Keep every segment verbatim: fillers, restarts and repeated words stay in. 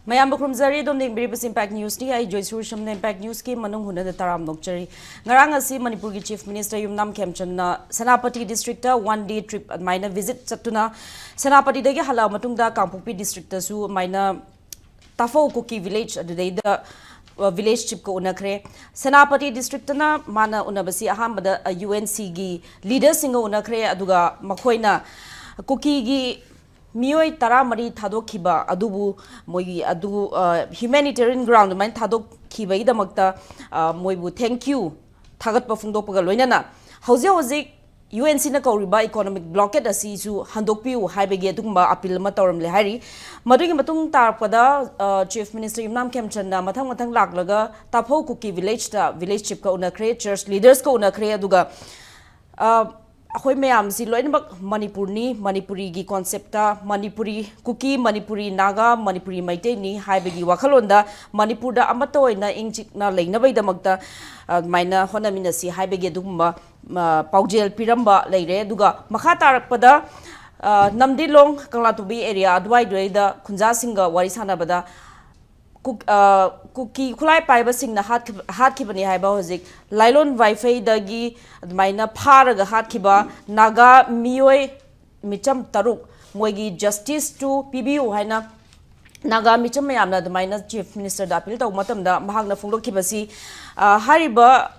ꯃꯌꯥꯝꯕꯨ ꯈꯨꯔꯨꯝꯖꯔꯤ꯫ ꯑꯗꯣꯝꯅ ꯌꯦꯡꯕꯤꯔꯤꯕꯁꯤ Impact Newsꯅꯤ꯫ ꯑꯩ ꯖꯣꯏꯁꯨꯔ ꯁꯝꯅ Impact Newsꯀꯤ ꯃꯅꯨꯡ ꯍꯨꯠꯅꯗ ꯇꯔꯥꯝ ꯑꯣꯛꯆꯔꯤ꯫ ꯉꯔꯥꯡ ꯑꯁꯤ ꯃꯅꯤꯄꯨꯔꯒꯤ Chief Minister ꯌꯨꯝꯅꯥꯝ ꯈꯦꯝꯆꯟꯅ ꯁꯦꯅꯥꯄꯇꯤ districtꯇ one day trip ꯑꯗꯨꯃꯥꯏꯅ visit ꯆꯠꯇꯨꯅ, ꯁꯦꯅꯥꯄꯇꯤꯗꯒꯤ ꯍꯜꯂꯛꯑ ꯃꯇꯨꯡꯗ ꯀꯥꯡꯄꯣꯛꯄꯤ districtꯇꯁꯨ ꯑꯗꯨꯃꯥꯏꯅ ꯇꯥꯐꯧ ꯀꯨꯀꯤ village ꯑꯗꯨꯗꯩꯗ, ꯑ, village chiefꯀ ꯎꯅꯈ꯭ꯔꯦ꯫ ꯁꯦꯅꯥꯄꯇꯤ districtꯇꯅ ꯃꯥꯅ ꯎꯅꯕꯁꯤ ꯑꯍꯥꯟꯕꯗ, ꯑ, UNCꯒꯤ leaderꯁꯤꯡꯒ ꯎꯅꯈ꯭ꯔꯦ, ꯑꯗꯨꯒ ꯃꯈꯣꯏꯅ ꯀꯨꯀꯤꯒꯤ ꯃꯤꯑꯣꯏ ꯇꯔꯥꯃꯔꯤ ꯊꯥꯗꯣꯛꯈꯤꯕ ꯑꯗꯨꯕꯨ ꯃꯣꯏꯒꯤ ꯑꯗꯨ, ꯑ, humanitarian ground ꯑꯗꯨꯃꯥꯏꯅ ꯊꯥꯗꯣꯛꯈꯤꯕꯒꯤꯗꯃꯛꯇ, ꯑ, ꯃꯣꯏꯕꯨ thank you, ꯊꯥꯒꯠꯄ ꯐꯣꯡꯗꯣꯛꯄꯒ ꯂꯣꯏꯅꯅ ꯍꯧꯖꯤꯛ ꯍꯧꯖꯤꯛ UNCꯅ ꯀꯧꯔꯤꯕ economic blockade ꯑꯁꯤꯁꯨ ꯍꯟꯗꯣꯛꯄꯤꯌꯨ ꯍꯥꯏꯕꯒꯤ ꯑꯗꯨꯒꯨꯝꯕ appeal ꯑꯃ ꯇꯧꯔꯝꯂꯦ ꯍꯥꯏꯔꯤ꯫ ꯃꯗꯨꯒꯤ ꯃꯇꯨꯡ ꯇꯥꯔꯛꯄꯗ, ꯑ, Chief Minister ꯌꯨꯝꯅꯥꯝ ꯈꯦꯝꯆꯟꯅ ꯃꯊꯪ ꯃꯊꯪ ꯂꯥꯛꯂꯒ ꯇꯥꯐꯧ ꯀꯨꯀꯤ villageꯇ village chiefꯀ ꯎꯅꯈ꯭ꯔꯦ, church leadersꯀ ꯎꯅꯈ꯭ꯔꯦ, ꯑꯗꯨꯒ, ꯑ, ꯑꯩꯈꯣꯏ ꯃꯌꯥꯝꯁꯤ ꯂꯣꯏꯅꯃꯛ ꯃꯅꯤꯄꯨꯔꯅꯤ, ꯃꯅꯤꯄꯨꯔꯤꯒꯤ conceptꯇ ꯃꯅꯤꯄꯨꯔꯤ ꯀꯨꯀꯤ, ꯃꯅꯤꯄꯨꯔꯤ ꯅꯥꯒꯥ, ꯃꯅꯤꯄꯨꯔꯤ ꯃꯩꯇꯩꯅꯤ ꯍꯥꯏꯕꯒꯤ ꯋꯥꯈꯜꯂꯣꯟꯗ ꯃꯅꯤꯄꯨꯔꯗ ꯑꯃꯠꯇ ꯑꯣꯏꯅ ꯏꯪ ꯆꯤꯛꯅ ꯂꯩꯅꯕꯒꯤꯗꯃꯛꯇ, ꯑ, ꯑꯗꯨꯃꯥꯏꯅ ꯍꯣꯠꯅꯃꯤꯟꯅꯁꯤ ꯍꯥꯏꯕꯒꯤ ꯑꯗꯨꯒꯨꯝꯕ, ꯑ, ꯄꯥꯎꯖꯦꯜ ꯄꯤꯔꯝꯕ ꯂꯩꯔꯦ꯫ ꯑꯗꯨꯒ ꯃꯈꯥ ꯇꯥꯔꯛꯄꯗ, ꯑ, ꯅꯝꯗꯤꯂꯣꯡ, ꯀꯪꯂꯥꯇꯣꯕꯤ area ꯑꯗꯨꯋꯥꯏꯗꯨꯗꯩꯗ ꯈꯨꯟꯖꯥꯁꯤꯡꯒ ꯋꯥꯔꯤ ꯁꯥꯟꯅꯕꯗ ꯀꯨꯛ-, ꯑ, ꯀꯨꯀꯤ ꯈꯨꯠꯂꯥꯏ ꯄꯥꯏꯕꯁꯤꯡꯅ ꯍꯥꯠꯈꯤꯕ-, ꯍꯥꯠꯈꯤꯕꯅꯤ ꯍꯥꯏꯕ ꯍꯧꯖꯤꯛ ꯂꯥꯏꯂꯣꯟ ꯋꯥꯏꯐꯩꯗꯒꯤ ꯑꯗꯨꯃꯥꯏꯅ ꯐꯥꯔꯒ ꯍꯥꯠꯈꯤꯕ ꯅꯥꯒꯥ ꯃꯤꯑꯣꯏ ꯃꯤꯆꯝ ꯇꯔꯨꯛ, ꯃꯣꯏꯒꯤ justiceꯇꯨ ꯄꯤꯕꯤꯌꯨ ꯍꯥꯏꯅ ꯅꯥꯒꯥ ꯃꯤꯆꯝ ꯃꯌꯥꯝꯅ ꯑꯗꯨꯃꯥꯏꯅ Chief Ministerꯗ appeal ꯇꯧꯕ ꯃꯇꯝꯗ ꯃꯍꯥꯛꯅ ꯐꯣꯡꯗꯣꯛꯈꯤꯕꯁꯤ, ꯑ, ꯍꯥꯏꯔꯤꯕ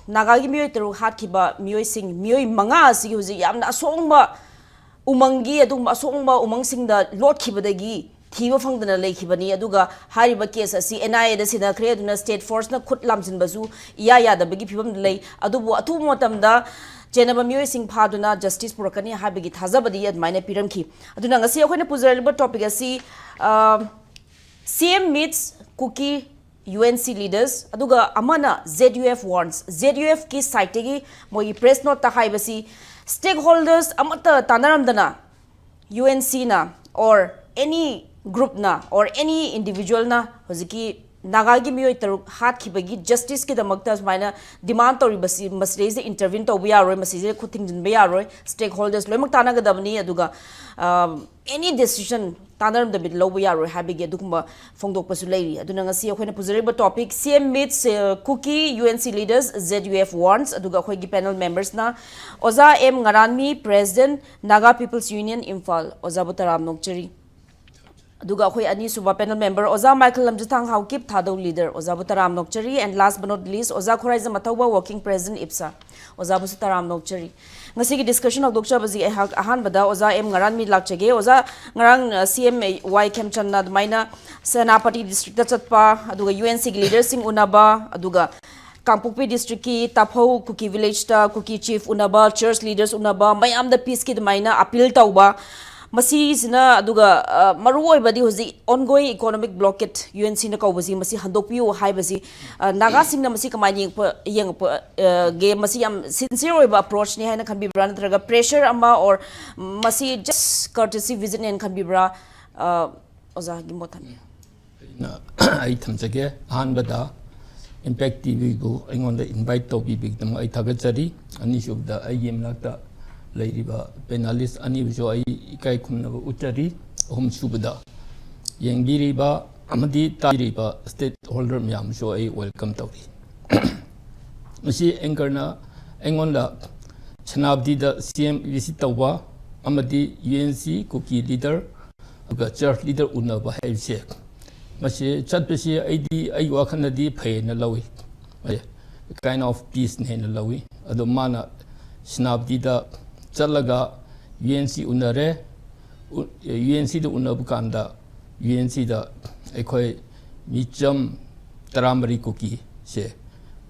ꯅꯥꯒꯥꯒꯤ ꯃꯤꯑꯣꯏ ꯇꯔꯨꯛ ꯍꯥꯠꯈꯤꯕ ꯃꯤꯑꯣꯏꯁꯤꯡ, ꯃꯤꯑꯣꯏ ꯃꯉꯥ ꯑꯁꯤꯒꯤ ꯍꯧꯖꯤꯛ ꯌꯥꯝꯅ ꯑꯁꯣꯡꯕ ꯎꯃꯪꯒꯤ, ꯑꯗꯨꯒꯨꯝꯕ ꯑꯁꯣꯡꯕ ꯎꯃꯪꯁꯤꯡꯗ ꯂꯣꯠꯈꯤꯕꯗꯒꯤ ꯊꯤꯕ ꯐꯪꯗꯅ ꯂꯩꯈꯤꯕꯅꯤ꯫ ꯑꯗꯨꯒ ꯍꯥꯏꯔꯤꯕ case ꯑꯁꯤ NIAꯗ ꯁꯤꯟꯅꯈ꯭ꯔꯦ꯫ ꯑꯗꯨꯅ state forceꯅ ꯈꯨꯠ ꯂꯥꯝꯁꯤꯟꯕꯁꯨ ꯏꯌꯥ ꯌꯥꯗꯕꯒꯤ ꯐꯤꯕꯝꯗ ꯂꯩ꯫ ꯑꯗꯨꯕꯨ ꯑꯊꯨꯕ ꯃꯇꯝꯗ ꯆꯦꯟꯅꯕ ꯃꯤꯑꯣꯏꯁꯤꯡ ꯐꯥꯗꯨꯅ justice ꯄꯨꯔꯛꯀꯅꯤ ꯍꯥꯏꯕꯒꯤ ꯊꯥꯖꯕꯗꯤ ꯑꯗꯨꯃꯥꯏꯅ ꯄꯤꯔꯝꯈꯤ꯫ ꯑꯗꯨꯅ ꯉꯁꯤ ꯑꯩꯈꯣꯏꯅ ꯄꯨꯖꯔꯛꯂꯤꯕ topic ꯑꯁꯤ, ꯑ, CM meets Kuki UNC leaders, ꯑꯗꯨꯒ ꯑꯃꯅ ZUF warns꯫ ZUFꯀꯤ sideꯇꯒꯤ ꯃꯣꯏꯒꯤ press noteꯇ ꯍꯥꯏꯕꯁꯤ, stakeholders ꯑꯃꯠꯇ ꯇꯥꯟꯅꯔꯝꯗꯅ UNCꯅ or any groupꯅ or any individualꯅ ꯍꯧꯖꯤꯛꯀꯤ ꯅꯥꯒꯥꯒꯤ ꯃꯤꯑꯣꯏ ꯇꯔꯨꯛ ꯍꯥꯠꯈꯤꯕꯒꯤ justiceꯀꯤꯗꯃꯛꯇ ꯁꯨꯃꯥꯏꯅ demand ꯇꯧꯔꯤꯕꯁꯤ, ꯃꯁꯤꯗꯩꯁꯤꯗ intervene ꯇꯧꯕ ꯌꯥꯔꯣꯏ, ꯃꯁꯤꯁꯤꯗ ꯈꯨꯠ ꯊꯤꯡꯖꯤꯟꯕ ꯌꯥꯔꯣꯏ, stakeholders ꯂꯣꯏꯅꯃꯛ ꯇꯥꯟꯅꯒꯗꯕꯅꯤ꯫ ꯑꯗꯨꯒ, ꯑ, any decision ꯇꯥꯟꯅꯔꯝꯗꯕꯤꯗ ꯂꯧꯕ ꯌꯥꯔꯣꯏ ꯍꯥꯏꯕꯒꯤ ꯑꯗꯨꯒꯨꯝꯕ ꯐꯣꯡꯗꯣꯛꯄꯁꯨ ꯂꯩꯔꯤ꯫ ꯑꯗꯨꯅ ꯉꯁꯤ ꯑꯩꯈꯣꯏꯅ ꯄꯨꯖꯔꯤꯕ topic, C M meets, uh, Kuki U N C leaders, Z U F warns, ꯑꯗꯨꯒ ꯑꯩꯈꯣꯏꯒꯤ panel members ꯅ ꯑꯣꯖꯥ M Ngaranmi, President, Naga People's Union, Imphal, ꯑꯣꯖꯥꯕꯨ ꯇꯔꯥꯝꯅ ꯑꯣꯛꯆꯔꯤ꯫ ꯑꯗꯨꯒ ꯑꯩꯈꯣꯏ ꯑꯅꯤꯁꯨꯕ panel member ꯑꯣꯖꯥ ꯃꯥꯏꯀꯦꯜ ꯂꯝꯖꯤꯊꯥꯡ ꯍꯥꯎꯀꯤꯞ, ꯊꯥꯗꯧ leader, ꯑꯣꯖꯥꯕꯨ ꯇꯔꯥꯝꯅ ꯑꯣꯛꯆꯔꯤ꯫ And last but not least, ꯑꯣꯖꯥ ꯈꯣꯔꯥꯏꯖꯝ ꯑꯊꯧꯕ, working president, IPSA, ꯑꯣꯖꯥꯕꯨꯁꯨ ꯇꯔꯥꯝꯅ ꯑꯣꯛꯆꯔꯤ꯫ ꯉꯁꯤꯒꯤ discussion ꯍꯧꯗꯣꯛꯆꯕꯁꯤ ꯑꯩꯍꯥꯛ ꯑꯍꯥꯟꯕꯗ ꯑꯣꯖꯥ ꯑꯦꯝ ꯉꯔꯥꯟꯃꯤ ꯂꯥꯛꯆꯒꯦ꯫ ꯑꯣꯖꯥ, ꯉꯔꯥꯡ, ꯑ, C M Y ꯈꯦꯝꯆꯟꯅ ꯑꯗꯨꯃꯥꯏꯅ ꯁꯦꯅꯥꯄꯇꯤ district ꯇ ꯆꯠꯄ, ꯑꯗꯨꯒ U N C ꯒꯤ leader ꯁꯤꯡ ꯎꯅꯕ, ꯑꯗꯨꯒ ꯀꯥꯡꯄꯣꯛꯄꯤ district ꯀꯤ ꯇꯥꯐꯧ ꯀꯨꯀꯤ village ꯇ ꯀꯨꯀꯤ chief ꯎꯅꯕ, church leaders ꯎꯅꯕ, ꯃꯌꯥꯝꯗ peace ꯀꯤ ꯑꯗꯨꯃꯥꯏꯅ appeal ꯇꯧꯕ, ꯃꯁꯤꯁꯤꯅ, ꯑꯗꯨꯒ, ꯑ, ꯃꯔꯨꯑꯣꯏꯕꯗꯤ ꯍꯧꯖꯤꯛ ongoing economic blockade U N C ꯅ ꯀꯧꯕꯁꯤ, ꯃꯁꯤ ꯍꯟꯗꯣꯛꯄꯤꯌꯨ ꯍꯥꯏꯕꯁꯤ, ꯑ, ꯅꯥꯒꯥꯁꯤꯡꯅ ꯃꯁꯤ ꯀꯃꯥꯏꯅ ꯌꯦꯡꯉꯛꯄ, ꯌꯦꯡꯉꯛꯄ, ꯑ, ꯒꯦ, ꯃꯁꯤ ꯌꯥꯝ sincere ꯑꯣꯏꯕ approach ꯅꯤ ꯍꯥꯏꯅ ꯈꯟꯕꯤꯕ꯭ꯔꯥ, ꯅꯠꯇ꯭ꯔꯒ pressure ꯑꯃ, or ꯃꯁꯤ just courtesy visit ꯅꯦꯅ ꯈꯟꯕꯤꯕ꯭ꯔꯥ? ꯑ, ꯑꯣꯖꯥꯒꯤ ꯃꯣꯠ ꯊꯝꯕꯤꯌꯨ꯫ ꯑꯩꯅ, ꯑꯩ ꯊꯝꯖꯒꯦ꯫ ꯑꯍꯥꯟꯕꯗ Impact T V ꯕꯨ ꯑꯩꯉꯣꯟꯗ invite ꯇꯧꯕꯤꯕꯒꯤꯗꯃꯛ ꯑꯩ ꯊꯥꯒꯠꯆꯔꯤ꯫ ꯑꯅꯤꯁꯨꯕꯗ, ꯑꯩꯒꯤ ꯃꯅꯥꯛꯇ ꯂꯩꯔꯤꯕ panelist ꯑꯅꯤꯕꯨꯁꯨ ꯑꯩ ꯏꯀꯥꯏ ꯈꯨꯝꯅꯕ ꯎꯠꯆꯔꯤ꯫ ꯑꯍꯨꯝꯁꯨꯕꯗ, ꯌꯦꯡꯕꯤꯔꯤꯕ ꯑꯃꯗꯤ ꯇꯥꯕꯤꯔꯤꯕ stakeholder ꯃꯌꯥꯝꯁꯨ ꯑꯩ welcome ꯇꯧꯔꯤ꯫ ꯃꯁꯤ anchor ꯅ ꯑꯩꯉꯣꯟꯗ ꯁꯦꯅꯥꯄꯇꯤꯗ C M visit ꯇꯧꯕ ꯑꯃꯗꯤ U N C ꯀꯨꯀꯤ leader ꯑꯗꯨꯒ church leader ꯎꯅꯕ ꯍꯥꯏꯕꯁꯦ, ꯃꯁꯤ ꯆꯠꯄꯁꯤ ꯑꯩꯗꯤ, ꯑꯩꯒꯤ ꯋꯥꯈꯜꯗꯗꯤ ꯐꯩꯅ ꯂꯧꯏ꯫ Kind of peace ꯅꯦꯅ ꯂꯧꯏ꯫ ꯑꯗꯣ ꯃꯥꯅ ꯁꯦꯅꯥꯄꯇꯤꯗ ꯆꯠꯂꯒ U N C ꯎꯅꯔꯦ꯫ ꯎ-, U N C ꯗ ꯎꯅꯕ ꯀꯥꯟꯗ, U N C ꯗ ꯑꯩꯈꯣꯏ ꯃꯤꯆꯝ ꯇꯔꯥꯃꯔꯤ ꯀꯨꯀꯤꯁꯦ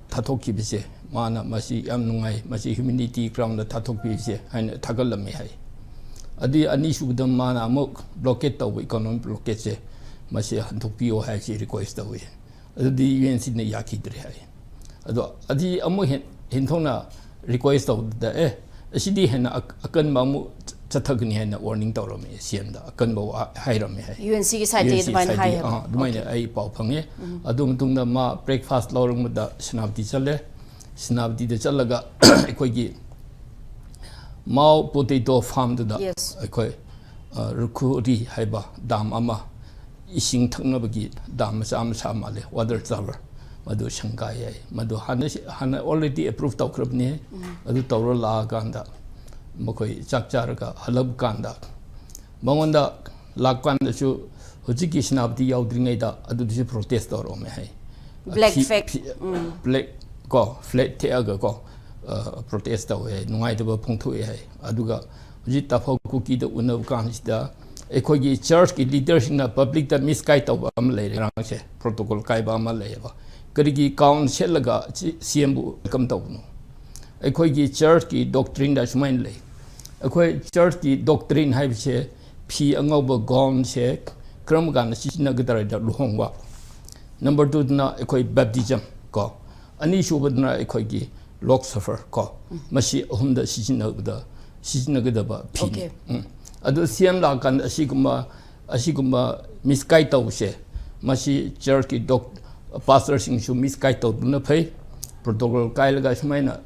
ꯊꯥꯗꯣꯛꯈꯤꯕꯁꯦ, ꯃꯥꯅ ꯃꯁꯤ ꯌꯥꯝ ꯅꯨꯡꯉꯥꯏ, ꯃꯁꯤ humanity ground ꯗ ꯊꯥꯗꯣꯛꯄꯤꯕꯁꯦ ꯍꯥꯏꯅ ꯊꯥꯒꯠꯂꯝꯃꯤ ꯍꯥꯏ꯫ ꯑꯗꯨꯒꯤ ꯑꯅꯤꯁꯨꯕꯗ ꯃꯥꯅ ꯑꯃꯨꯛ blockade ꯇꯧꯕ, economic blockade ꯁꯦ, ꯃꯁꯤ ꯍꯟꯗꯣꯛꯄꯤꯌꯣ ꯍꯥꯏꯁꯤ request ꯇꯧꯏ꯫ ꯑꯗꯨꯗꯤ U N C ꯅ ꯌꯥꯈꯤꯗ꯭ꯔꯦ ꯍꯥꯏ꯫ ꯑꯗꯣ ꯑꯗꯨꯗꯤ ꯑꯃꯨꯛ ꯍꯦꯟ-, ꯍꯦꯟꯊꯣꯛꯅ request ꯇꯧꯕꯗ, ꯑꯦ, ꯑꯁꯤꯗꯤ ꯍꯦꯟꯅ ꯑꯛ-, ꯑꯀꯟꯕ ꯑꯃꯨꯛ ꯆꯠꯊꯒꯅꯤ ꯍꯥꯏꯅ warning ꯇꯧꯔꯝꯃꯤ, C M ꯗ ꯑꯀꯟꯕ ꯋꯥ ꯍꯥꯏꯔꯝꯃꯤ ꯍꯥꯏ꯫ U N C ꯒꯤ side ꯇꯒꯤ U N C ꯑꯗꯨꯃꯥꯏꯅ side ꯍꯥꯏ ꯇꯒꯤ, ꯍꯥꯏꯕ? ꯑꯥ, ꯑꯗꯨꯃꯥꯏꯅ Okay. ꯑꯩ ꯄꯥꯎ ꯐꯪꯉꯦ꯫ ꯑꯗꯨ ꯃꯇꯨꯡꯗ ꯃꯥ breakfast ꯂꯧꯔꯝꯕꯗ ꯁꯦꯅꯥꯄꯇꯤ ꯆꯠꯂꯦ꯫ ꯁꯦꯅꯥꯄꯇꯤꯗ ꯆꯠꯂꯒ ꯑꯩꯈꯣꯏꯒꯤ Mao potato farm ꯗꯨꯗ Yes. ꯑꯩꯈꯣꯏ, ꯔꯨꯈꯨꯔꯤ ꯍꯥꯏꯕ ꯗꯥꯝ ꯑꯃ, ꯏꯁꯤꯡ ꯊꯛꯅꯕꯒꯤ ꯗꯥꯝ ꯃꯆꯥ ꯃꯆꯥ ꯃꯥꯜꯂꯦ, ꯋꯥꯇꯔ ꯇꯥꯋꯔ, ꯃꯗꯨ ꯁꯪꯒꯥꯏ ꯍꯥꯏ꯫ ꯃꯗꯨ ꯍꯥꯟꯅ ꯍꯥꯟꯅ ꯑꯣꯜꯔꯦꯗꯤ ꯑꯦꯄ꯭ꯔꯨꯞ ꯇꯧꯈ꯭ꯔꯕꯅꯤ꯫ ꯑꯗꯨ ꯇꯧꯔ ꯂꯥꯛꯑꯀꯥꯟꯗ ꯃꯈꯣꯏ ꯆꯥꯛ ꯆꯥꯔꯒ ꯍꯜꯂꯛꯄ ꯀꯥꯟꯗ ꯃꯉꯣꯟꯗ ꯂꯥꯛꯄ ꯀꯥꯟꯗꯁꯨ ꯍꯧꯖꯤꯛꯀꯤ ꯁꯦꯅꯥꯄꯇꯤ ꯌꯥꯎꯗ꯭ꯔꯤꯉꯩꯗ ꯑꯗꯨꯗꯁꯨ ꯄ꯭ꯔꯣꯇꯦꯁ ꯇꯧꯔꯛꯑꯝꯃꯦ ꯍꯥꯏ꯫ Black ꯐꯤ- flag꯫ ꯐꯤ- ꯕ꯭ꯂꯦꯛ ꯀꯣ ꯐ꯭ꯂꯦꯛ ꯊꯦꯛꯑꯒ ꯀꯣ ꯄ꯭ꯔꯣꯇꯦꯁ ꯇꯧꯋꯦ ꯍꯥꯏ, ꯅꯨꯡꯉꯥꯏꯇꯕ ꯐꯣꯡꯗꯣꯛꯑꯦ ꯍꯥꯏ꯫ ꯑꯗꯨꯒ ꯍꯧꯖꯤꯛ ꯇꯥꯐꯧ ꯀꯨꯀꯤꯗ ꯎꯅꯕ ꯀꯥꯟꯁꯤꯗ ꯑꯩꯈꯣꯏꯒꯤ ꯆꯔꯆꯀꯤ ꯂꯤꯗꯔꯁꯤꯡꯅ ꯄꯕ꯭ꯂꯤꯛꯇ ꯃꯤꯁꯒꯥꯏꯗ ꯇꯧꯕ ꯑꯃ ꯂꯩꯔꯦ꯫ ꯉꯔꯥꯡꯁꯦ ꯄ꯭ꯔꯣꯇꯣꯀꯣꯜ ꯀꯥꯏꯕ ꯑꯃ ꯂꯩꯌꯦꯕ꯫ ꯀꯔꯤꯒꯤ ꯒꯥꯎꯟ ꯁꯦꯠꯂꯒ ꯁꯤ ꯁꯤ ꯑꯦꯝꯕꯨ ꯋꯦꯜꯀꯝ ꯇꯧꯕꯅꯣ? ꯑꯩꯈꯣꯏꯒꯤ ꯆꯔꯆꯀꯤ ꯗꯣꯛꯇ꯭ꯔꯤꯟꯗ ꯁꯨꯃꯥꯏꯅ ꯂꯩ꯫ ꯑꯩꯈꯣꯏ ꯆꯔꯆꯀꯤ ꯗꯣꯛꯇ꯭ꯔꯤꯟ ꯍꯥꯏꯕꯁꯦ ꯐꯤ ꯑꯉꯧꯕ ꯒꯥꯎꯟꯁꯦ ꯀꯔꯝ ꯀꯥꯟꯗ ꯁꯤꯖꯤꯟꯅꯒꯗ꯭ꯔꯗ ꯂꯨꯍꯣꯡꯕ, ꯅꯝꯕꯔ ꯇꯨꯗꯅ ꯑꯩꯈꯣꯏ ꯕꯦꯞꯇꯤꯖꯝ ꯀꯣ, ꯑꯅꯤꯁꯨꯕꯗꯅ ꯑꯩꯈꯣꯏꯒꯤ ꯂꯣꯛ ꯁꯐꯔ ꯀꯣ, ꯃꯁꯤ ꯑꯍꯨꯝꯗ ꯁꯤꯖꯤꯟꯅꯕꯗ ꯁꯤꯖꯤꯟꯅꯒꯗꯕ ꯐꯤꯅꯤ꯫ Okay. ꯎꯝ꯫ ꯑꯗꯨ ꯁꯤ ꯑꯦꯝ ꯂꯥꯛꯀꯥꯟꯗ ꯑꯁꯤꯒꯨꯝꯕ ꯑꯁꯤꯒꯨꯝꯕ ꯃꯤꯁꯒꯥꯏꯗ ꯇꯧꯕꯁꯦ, ꯃꯁꯤ ꯆꯔꯆꯀꯤ ꯗꯣꯛ ꯄꯥꯁꯇꯔꯁꯤꯡꯁꯨ ꯃꯤꯁꯒꯥꯏꯗ ꯇꯧꯗꯨꯅ ꯐꯩ꯫ ꯄ꯭ꯔꯣꯇꯣꯀꯣꯜ ꯀꯥꯏꯔꯒ ꯁꯨꯃꯥꯏꯅ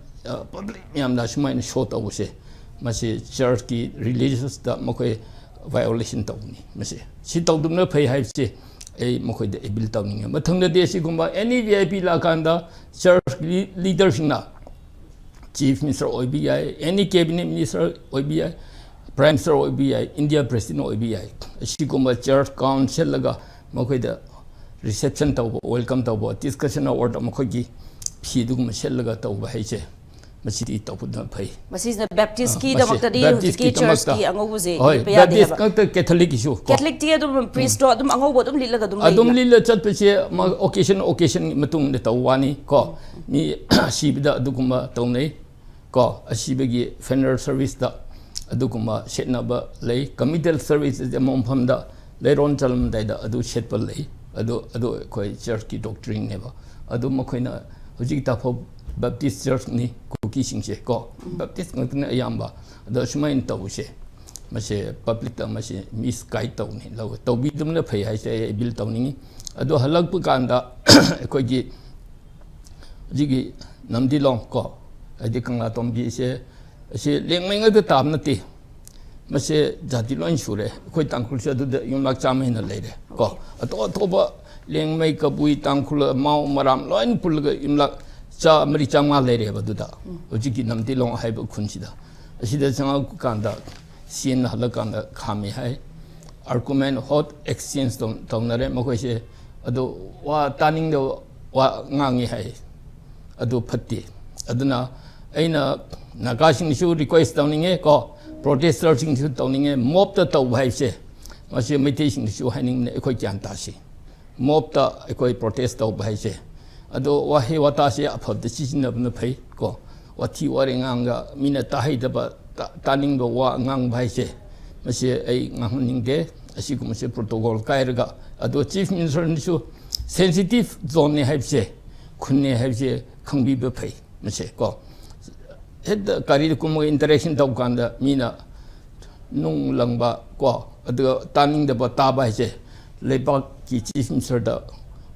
ꯄꯕ꯭ꯂꯤꯛ ꯃꯌꯥꯝꯗ ꯁꯨꯃꯥꯏꯅ ꯁꯣ ꯇꯧꯕꯁꯦ, ꯃꯁꯤ ꯆꯔꯆꯀꯤ ꯔꯤꯂꯤꯖꯁꯇ ꯃꯈꯣꯏ ꯚꯥꯏꯑꯣꯂꯦꯁꯟ ꯇꯧꯕꯅꯤ꯫ ꯃꯁꯤ ꯁꯤ ꯇꯧꯗꯕꯅ ꯐꯩ ꯍꯥꯏꯕꯁꯦ ꯑꯩ ꯃꯈꯣꯏꯗ ꯑꯦꯄꯤꯜ ꯇꯧꯅꯤꯡꯉꯦ꯫ ꯃꯊꯪꯗꯗꯤ ꯑꯁꯤꯒꯨꯝꯕ ꯑꯦꯅꯤ ꯚꯤ ꯑꯥꯏ ꯄꯤ ꯂꯥꯛꯀꯥꯟꯗ ꯆꯔꯆ ꯂꯤꯗꯔꯁꯤꯡꯅ ꯆꯤꯐ ꯃꯤꯅꯤꯁꯇꯔ ꯑꯣꯏꯕ ꯌꯥꯏ, ꯑꯦꯅꯤ ꯀꯦꯕꯤꯅꯦꯠ ꯃꯤꯅꯤꯁꯇꯔ ꯑꯣꯏꯕ ꯌꯥꯏ, ꯄ꯭ꯔꯥꯏꯝ ꯃꯤꯅꯤꯁꯇꯔ ꯑꯣꯏꯕ ꯌꯥꯏ, ꯏꯟꯗꯤꯌꯥ ꯄ꯭ꯔꯦꯁꯤꯗꯦꯟ ꯑꯣꯏꯕ ꯌꯥꯏ꯫ ꯑꯁꯤꯒꯨꯝꯕ ꯆꯔꯆ ꯒꯥꯎꯟ ꯁꯦꯠꯂꯒ ꯃꯈꯣꯏꯗ ꯔꯤꯁꯦꯞꯁꯟ ꯇꯧꯕ, ꯋꯦꯜꯀꯝ ꯇꯧꯕ, ꯗꯤꯁꯀꯁꯟ ꯑꯋꯥꯔꯗ ꯃꯈꯣꯏꯒꯤ ꯐꯤ ꯑꯗꯨꯒꯨꯝꯕ ꯁꯦꯠꯂꯒ ꯇꯧꯕ ꯍꯥꯏꯁꯦ, ꯃꯁꯤꯗꯤ ꯇꯧꯕꯅ ꯐꯩ꯫ ꯃꯁꯤꯁꯤꯅ ꯕꯦꯞꯇꯤꯁꯀꯤꯗꯃꯛꯇꯗꯤ ꯃꯁꯤ ꯍꯧꯖꯤꯛꯀꯤ ꯕꯦꯞꯇꯤꯁꯀꯤꯗꯃꯛꯇ, ꯆꯔꯆꯀꯤ ꯑꯉꯧꯕꯁꯦ ꯍꯣꯏ, ꯂꯤꯠꯄ ꯌꯥꯗꯦ ꯕꯦꯞꯇꯤꯁ ꯍꯥꯏꯕ꯫ ꯈꯛꯇ, ꯀꯦꯊꯣꯂꯤꯛꯀꯤꯁꯨ ꯀꯣ꯫ ꯀꯦꯊꯂꯤꯛꯇꯤ ꯑꯗꯨꯝ ꯄ꯭ꯔꯤꯁꯇꯣ ꯑꯗꯨꯝ ꯑꯉꯧꯕ ꯑꯗꯨꯝ ꯂꯤꯠꯂꯒ ꯑꯗꯨꯝ ꯑꯗꯨꯝ ꯂꯩꯅ꯫ ꯂꯤꯠꯂ ꯆꯠꯄꯁꯦ ꯑꯣꯀꯦꯁꯟ ꯑꯣꯀꯦꯁꯟꯒꯤ ꯃꯇꯨꯡ ꯏꯟꯅ ꯇꯧꯕ ꯋꯥꯅꯤ ꯀꯣ꯫ ꯃꯤ ꯁꯤꯕꯗ ꯑꯗꯨꯒꯨꯝꯕ ꯇꯧꯅꯩ ꯀꯣ꯫ ꯑꯁꯤꯕꯒꯤ ꯐꯦꯅꯔꯦꯜ ꯁꯔꯚꯤꯁꯇ ꯑꯗꯨꯒꯨꯝꯕ ꯁꯦꯠꯅꯕ ꯂꯩ꯫ ꯀꯃꯤꯇꯦꯜ ꯁꯔꯚꯤꯁ ꯑꯃ ꯃꯐꯝꯗ ꯂꯩꯔꯣꯟ ꯆꯠꯂꯝꯗꯥꯏꯗ ꯑꯗꯨ ꯁꯦꯠꯄ ꯂꯩ꯫ ꯑꯗꯨ ꯑꯗꯨ ꯑꯩꯈꯣꯏ ꯆꯔꯆꯀꯤ ꯗꯣꯛꯇ꯭ꯔꯤꯟꯅꯦꯕ꯫ ꯑꯗꯨ ꯃꯈꯣꯏꯅ ꯍꯧꯖꯤꯛ ꯇꯥꯐꯧ ꯕꯦꯞꯇꯤꯁ ꯆꯔꯆꯅꯤ ꯀꯨꯀꯤꯁꯤꯡꯁꯦ ꯀꯣ꯫ ꯕꯦꯞꯇꯤꯁ ꯉꯥꯛꯇꯅ ꯑꯌꯥꯝꯕ꯫ ꯑꯗꯣ ꯑꯁꯨꯃꯥꯏꯅ ꯇꯧꯕꯁꯦ, ꯃꯁꯦ ꯄꯕ꯭ꯂꯤꯛꯇ ꯃꯁꯤ ꯃꯤꯁꯒꯥꯏꯗ ꯇꯧꯅꯤ, ꯂꯧ-, ꯇꯧꯕꯤꯗꯕꯅ ꯐꯩ ꯍꯥꯏꯁꯦ ꯑꯩ ꯑꯦꯄꯤꯜ ꯇꯧꯅꯤꯡꯉꯤ꯫ ꯑꯗꯣ ꯍꯜꯂꯛꯄ ꯀꯥꯟꯗ ꯑꯩꯈꯣꯏꯒꯤ ꯍꯧꯖꯤꯛꯀꯤ ꯅꯝꯗꯤꯂꯣꯡ ꯀꯣ, ꯍꯥꯏꯗꯤ ꯀꯪꯂꯥ ꯇꯣꯝꯕꯤꯁꯦ, ꯑꯁꯤ ꯂꯦꯡꯃꯩ ꯉꯥꯛꯇ ꯇꯥꯕ ꯅꯠꯇꯦ꯫ ꯃꯁꯦ ꯖꯥꯇꯤ ꯂꯣꯏ ꯁꯨꯔꯦ꯫ ꯑꯩꯈꯣꯏ ꯇꯥꯡꯈꯨꯜꯁꯦ ꯑꯗꯨꯗ ꯌꯨꯝꯂꯛ ꯆꯥꯝꯃ ꯍꯦꯟꯅ ꯂꯩꯔꯦ ꯀꯣ꯫ ꯑꯇꯣꯞ ꯑꯇꯣꯞꯄ ꯂꯦꯡꯃꯩ, ꯀꯕꯨꯏ, ꯇꯥꯡꯈꯨꯜ, ꯃꯥꯎ, ꯃꯔꯥꯝ ꯂꯣꯏ ꯄꯨꯜꯂꯒ ꯌꯨꯝꯂꯛ ꯆꯥ ꯃꯔꯤ ꯆꯥꯝꯃꯉꯥ ꯂꯩꯔꯦꯕ ꯑꯗꯨꯗ꯫ ꯍꯧꯖꯤꯛꯀꯤ ꯅꯝꯇꯤꯂꯣꯡ ꯍꯥꯏꯕ ꯈꯨꯟꯁꯤꯗ꯫ ꯑꯁꯤꯗ ꯆꯪꯉꯛꯄ ꯀꯥꯟꯗ ꯁꯤꯅ ꯍꯜꯂꯀꯥꯟꯗ ꯈꯥꯝꯃꯤ ꯍꯥꯏ꯫ ꯑꯥꯔꯒꯨꯃꯦꯟ ꯍꯣꯠ ꯑꯦꯛꯁꯆꯦꯟꯖ ꯇꯧ-, ꯇꯧꯅꯔꯦ ꯃꯈꯣꯏꯁꯦ꯫ ꯑꯗꯣ ꯋꯥ ꯇꯥꯅꯤꯡꯗꯕ ꯋꯥ ꯉꯥꯡꯉꯤ ꯍꯥꯏ꯫ ꯑꯗꯨ ꯐꯠꯇꯦ꯫ ꯑꯗꯨꯅ ꯑꯩꯅ ꯅꯥꯒꯥꯁꯤꯡꯁꯨ ꯔꯤꯀ꯭ꯋꯦꯁ ꯇꯧꯅꯤꯡꯉꯦ ꯀꯣ, ꯄ꯭ꯔꯣꯇꯦꯁꯇꯔꯁꯤꯡꯁꯨ ꯇꯧꯅꯤꯡꯉꯦ꯫ ꯃꯣꯞꯇ ꯇꯧꯕ ꯍꯥꯏꯕꯁꯦ ꯃꯁꯤ ꯃꯩꯇꯩꯁꯤꯡꯗꯁꯨ ꯍꯥꯏꯅꯤꯡꯕꯅꯦ, ꯑꯩꯈꯣꯏ ꯒ꯭ꯌꯥꯟ ꯇꯥꯁꯤ꯫ ꯃꯣꯞꯇ ꯑꯩꯈꯣꯏ ꯄ꯭ꯔꯣꯇꯦꯁ ꯇꯧꯕ ꯍꯥꯏꯁꯦ꯫ ꯑꯗꯣ ꯋꯥꯍꯩ ꯋꯥꯇꯥꯁꯦ ꯑꯐꯕꯗ ꯁꯤꯖꯤꯟꯅꯕꯅ ꯐꯩ ꯀꯣ꯫ ꯋꯥꯊꯤ ꯋꯥꯔꯦꯡ ꯉꯥꯡꯒ ꯃꯤꯅ ꯇꯥꯍꯩꯗꯕ, ꯇꯥ-, ꯇꯥꯅꯤꯡꯕ ꯋꯥ ꯉꯥꯡꯕ ꯍꯥꯏꯁꯦ, ꯃꯁꯤ ꯑꯩ ꯉꯥꯡꯍꯟꯅꯤꯡꯗꯦ꯫ ꯑꯁꯤꯒꯨꯝꯕꯁꯦ ꯄ꯭ꯔꯣꯇꯣꯀꯣꯜ ꯀꯥꯏꯔꯒ, ꯑꯗꯣ ꯆꯤꯐ ꯃꯤꯅꯤꯁꯇꯔꯅꯁꯨ ꯁꯦꯟꯁꯤꯇꯤꯞ ꯖꯣꯟꯅꯦ ꯍꯥꯏꯕꯁꯦ, ꯈꯨꯟꯅꯦ ꯍꯥꯏꯕꯁꯦ ꯈꯪꯕꯤꯕ ꯐꯩ꯫ ꯃꯁꯦ ꯀꯣ, ꯍꯦꯛꯇ ꯒꯥꯔꯤꯗ ꯀꯨꯝꯃꯒ ꯏꯟꯇꯔꯦꯛꯁꯟ ꯇꯧꯕ ꯀꯥꯟꯗ ꯃꯤꯅ ꯅꯨꯡ ꯂꯪꯕ ꯀꯣ, ꯑꯗꯨꯒ ꯇꯥꯅꯤꯡꯗꯕ ꯇꯥꯕ ꯍꯥꯏꯁꯦ, ꯂꯩꯕꯥꯛꯀꯤ ꯆꯤꯐ ꯃꯤꯅꯤꯁꯇꯔꯗ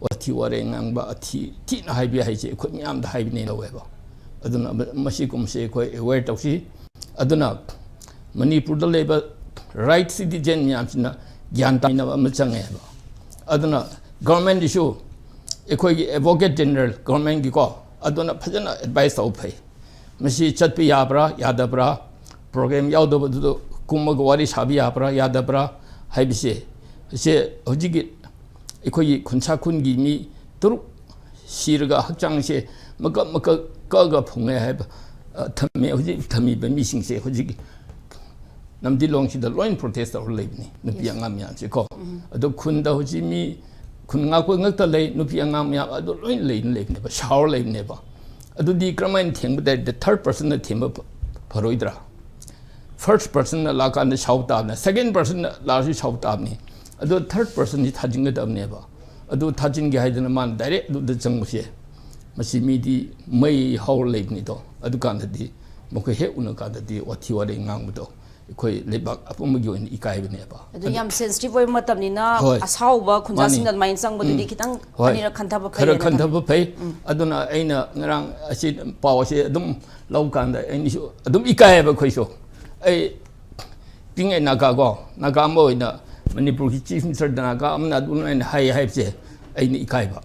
ꯋꯥꯊꯤ ꯋꯥꯔꯦꯡ ꯉꯥꯡꯕ, ꯑꯊꯤ ꯊꯤꯅ ꯍꯥꯏꯕ ꯍꯥꯏꯁꯦ ꯑꯩꯈꯣꯏ ꯃꯤꯌꯥꯝꯗ ꯍꯥꯏꯕꯅꯦ ꯂꯧꯋꯦꯕ꯫ ꯑꯗꯨꯅ ꯃꯁꯤꯒꯨꯝꯕꯁꯦ ꯑꯩꯈꯣꯏ ꯑꯦꯋꯦꯌꯔ ꯇꯧꯁꯤ꯫ ꯑꯗꯨꯅ ꯃꯅꯤꯄꯨꯔꯗ ꯂꯩꯕ ꯔꯥꯏꯠ ꯁꯤꯇꯤꯖꯦꯟ ꯃꯌꯥꯝꯁꯤꯅ ꯒ꯭ꯌꯥꯟ ꯇꯥꯃꯤꯟꯅꯕ ꯑꯃ ꯆꯪꯉꯦꯕ꯫ ꯑꯗꯨꯅ ꯒꯚꯔꯟꯃꯦꯟꯠꯁꯤꯁꯨ, ꯑꯩꯈꯣꯏꯒꯤ ꯑꯦꯗꯚꯣꯀꯦꯠ ꯖꯦꯅꯔꯦꯜ ꯒꯚꯔꯟꯃꯦꯟꯠꯀꯤꯀꯣ, ꯑꯗꯨꯅ ꯐꯖꯅ ꯑꯦꯗꯚꯥꯏꯁ ꯇꯧꯕ ꯐꯩ꯫ ꯃꯁꯤ ꯆꯠꯄ ꯌꯥꯕ꯭ꯔꯥ ꯌꯥꯗꯕ꯭ꯔꯥ, ꯄ꯭ꯔꯣꯒ꯭ꯔꯥꯝ ꯌꯥꯎꯗꯕꯗꯨꯗ ꯀꯨꯝꯃꯒ ꯋꯥꯔꯤ ꯁꯥꯕ ꯌꯥꯕ꯭ꯔꯥ ꯌꯥꯗꯕ꯭ꯔꯥ ꯍꯥꯏꯕꯁꯦ, ꯁꯦ ꯍꯧꯖꯤꯛꯀꯤ ꯑꯩꯈꯣꯏꯒꯤ ꯈꯨꯟꯁꯥ ꯈꯨꯟꯒꯤ ꯃꯤ ꯇꯔꯨꯛ ꯁꯤꯔꯒ ꯍꯛꯆꯥꯡꯁꯦ ꯃꯀꯛ ꯃꯀꯛ ꯀꯛꯑꯒ ꯐꯨꯡꯉꯦ ꯍꯥꯏꯕ, ꯑ, ꯊꯝꯃꯦ꯫ ꯍꯧꯖꯤꯛ ꯊꯝꯃꯤꯕ ꯃꯤꯁꯤꯡꯁꯦ ꯍꯧꯖꯤꯛ ꯅꯝꯗꯤꯂꯣꯡꯁꯤꯗ ꯂꯣꯏꯅ ꯄ꯭ꯔꯣꯇꯦꯁ ꯇꯧꯔ ꯂꯩꯕꯅꯤ, ꯅꯨꯄꯤ ꯑꯉꯥꯡ ꯃꯌꯥꯝꯁꯦ ꯀꯣ꯫ ꯑꯗꯣ ꯈꯨꯟꯗ ꯍꯧꯖꯤꯛ ꯃꯤ ꯈꯨꯟ ꯉꯥꯛꯄ ꯉꯛꯇ ꯂꯩ, ꯅꯨꯄꯤ ꯑꯉꯥꯡ ꯃꯌꯥꯝ ꯑꯗꯨ ꯂꯣꯏꯅ ꯂꯩ, ꯂꯩꯕꯅꯦꯕ, ꯁꯥꯎꯔ ꯂꯩꯕꯅꯦꯕ꯫ ꯑꯗꯨꯗꯤ ꯀꯔꯝꯍꯥꯏꯅ ꯊꯦꯡꯕ ꯇꯥꯔꯗꯤ ꯊꯥꯔꯠ ꯄꯥꯔꯁꯟꯅ ꯊꯦꯡꯕ ꯐ-, ꯐꯔꯣꯏꯗ꯭ꯔꯥ? ꯐꯥꯔꯁ ꯄꯥꯔꯁꯟꯅ ꯂꯥꯛꯀꯥꯟꯗ ꯁꯥꯎ ꯇꯥꯕꯅꯤ, ꯁꯦꯀꯦꯟ ꯄꯥꯔꯁꯟꯅ ꯂꯥꯛꯑꯁꯨ ꯁꯥꯎ ꯇꯥꯕꯅꯤ꯫ ꯑꯗꯣ ꯊꯥꯔꯠ ꯄꯥꯔꯁꯟꯁꯤ ꯊꯥꯖꯤꯟꯒꯗꯕꯅꯦꯕ꯫ ꯑꯗꯨ ꯊꯥꯖꯤꯟꯒꯦ ꯍꯥꯏꯗꯅ ꯃꯥꯅ ꯗꯥꯏꯔꯦꯛ ꯑꯗꯨꯗ ꯆꯪꯕꯁꯦ, ꯃꯁꯤ ꯃꯤꯗꯤ ꯃꯩ ꯍꯧꯔ ꯂꯩꯕꯅꯤꯗꯣ꯫ ꯑꯗꯨꯀꯥꯟꯗꯗꯤ ꯃꯈꯣꯏ ꯍꯦꯛ ꯎꯅ ꯀꯥꯟꯗꯗꯤ ꯋꯥꯊꯤ ꯋꯥꯔꯦꯡ ꯉꯥꯡꯕꯗꯣ ꯑꯩꯈꯣꯏ ꯂꯩꯕꯥꯛ ꯑꯄꯨꯝꯕꯒꯤ ꯑꯣꯏꯅ ꯏꯀꯥꯏꯕꯅꯦꯕ꯫ ꯑꯗꯨ ꯌꯥꯝ ꯁꯦꯟꯁꯤꯇꯤꯚ ꯑꯣꯏꯕ ꯃꯇꯝꯅꯤꯅ, ꯍꯣꯏ꯫ ꯑꯁꯥꯎꯕ ꯈꯨꯟꯖꯥꯁꯤꯡꯅ ꯃꯥꯅꯤ꯫ ꯑꯗꯨꯃꯥꯏꯅ ꯆꯪꯕꯗꯨꯗꯤ ꯎꯝ꯫ ꯈꯤꯇꯪ ꯍꯣꯏ꯫ ꯑꯅꯤꯔꯛ ꯈꯟꯊꯕ ꯈꯔ ꯐꯩꯌꯦꯅ ꯈꯟꯊꯕ ꯈꯜꯂꯤ꯫ ꯐꯩ꯫ ꯎꯝ꯫ ꯑꯗꯨꯅ ꯑꯩꯅ ꯉꯔꯥꯡ ꯑꯁꯤ ꯄꯥꯎ ꯑꯁꯤ ꯑꯗꯨꯝ ꯂꯧꯕ ꯀꯥꯟꯗ ꯑꯩꯅꯁꯨ ꯑꯗꯨꯝ ꯏꯀꯥꯏꯌꯦꯕ ꯑꯩꯈꯣꯏꯁꯨ꯫ ꯑꯩ ꯄꯤꯛꯏꯉꯩ ꯅꯥꯒꯥ ꯀꯣ, ꯅꯥꯒꯥ ꯑꯃ ꯑꯣꯏꯅ ꯃꯅꯤꯄꯨꯔꯒꯤ ꯆꯤꯐ ꯃꯤꯅꯤꯁꯇꯔꯗ ꯅꯥꯒꯥ ꯑꯃꯅ ꯑꯗꯨꯃꯥꯏꯅ ꯍꯥꯏ ꯍꯥꯏꯕꯁꯦ ꯑꯩꯅ ꯏꯀꯥꯏꯕ,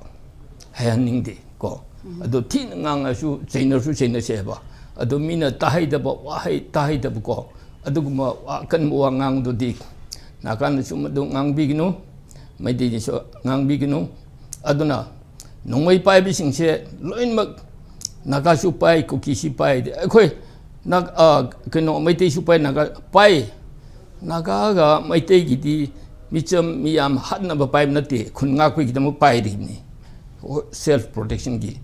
ꯍꯥꯏꯍꯟꯅꯤꯡꯗꯦ ꯀꯣ꯫ ꯑꯗꯣ ꯊꯤꯅ ꯉꯥꯡꯉꯁꯨ ꯆꯩꯅꯔꯁꯨ ꯆꯩꯅꯁꯦ ꯍꯥꯏꯕ꯫ ꯑꯗꯣ ꯃꯤꯅ ꯇꯥꯍꯩꯗꯕ ꯋꯥꯍꯩ, ꯇꯥꯍꯩꯗꯕ ꯀꯣ, ꯑꯗꯨꯒꯨꯝꯕ ꯋꯥ, ꯑꯀꯟꯕ ꯋꯥ ꯉꯥꯡꯕꯗꯨꯗꯤ ꯅꯥꯒꯥꯅꯁꯨ ꯃꯗꯨ ꯉꯥꯡꯕꯤꯒꯅꯨ, ꯃꯩꯇꯩꯅꯁꯨ ꯉꯥꯡꯕꯤꯒꯅꯨ꯫ ꯑꯗꯨꯅ ꯅꯣꯡꯃꯩ ꯄꯥꯏꯕꯁꯤꯡꯁꯦ ꯂꯣꯏꯅꯃꯛ ꯅꯥꯒꯥꯁꯨ ꯄꯥꯏ, ꯀꯨꯀꯤꯁꯨ ꯄꯥꯏ, ꯑꯩꯈꯣꯏ ꯅꯥꯒ-, ꯑ, ꯀꯩꯅꯣ, ꯃꯩꯇꯩꯁꯨ ꯄꯥꯏ, ꯅꯥꯒꯥ ꯄꯥꯏ꯫ ꯅꯥꯒꯥꯒ ꯃꯩꯇꯩꯒꯤꯗꯤ ꯃꯤꯆꯝ ꯃꯤꯌꯥꯝ ꯍꯥꯠꯅꯕ ꯄꯥꯏꯕ ꯅꯠꯇꯦ, ꯈꯨꯟ ꯉꯥꯛꯄꯒꯤꯗꯃꯛ ꯄꯥꯏꯔꯤꯕꯅꯤ, self protectionꯒꯤ꯫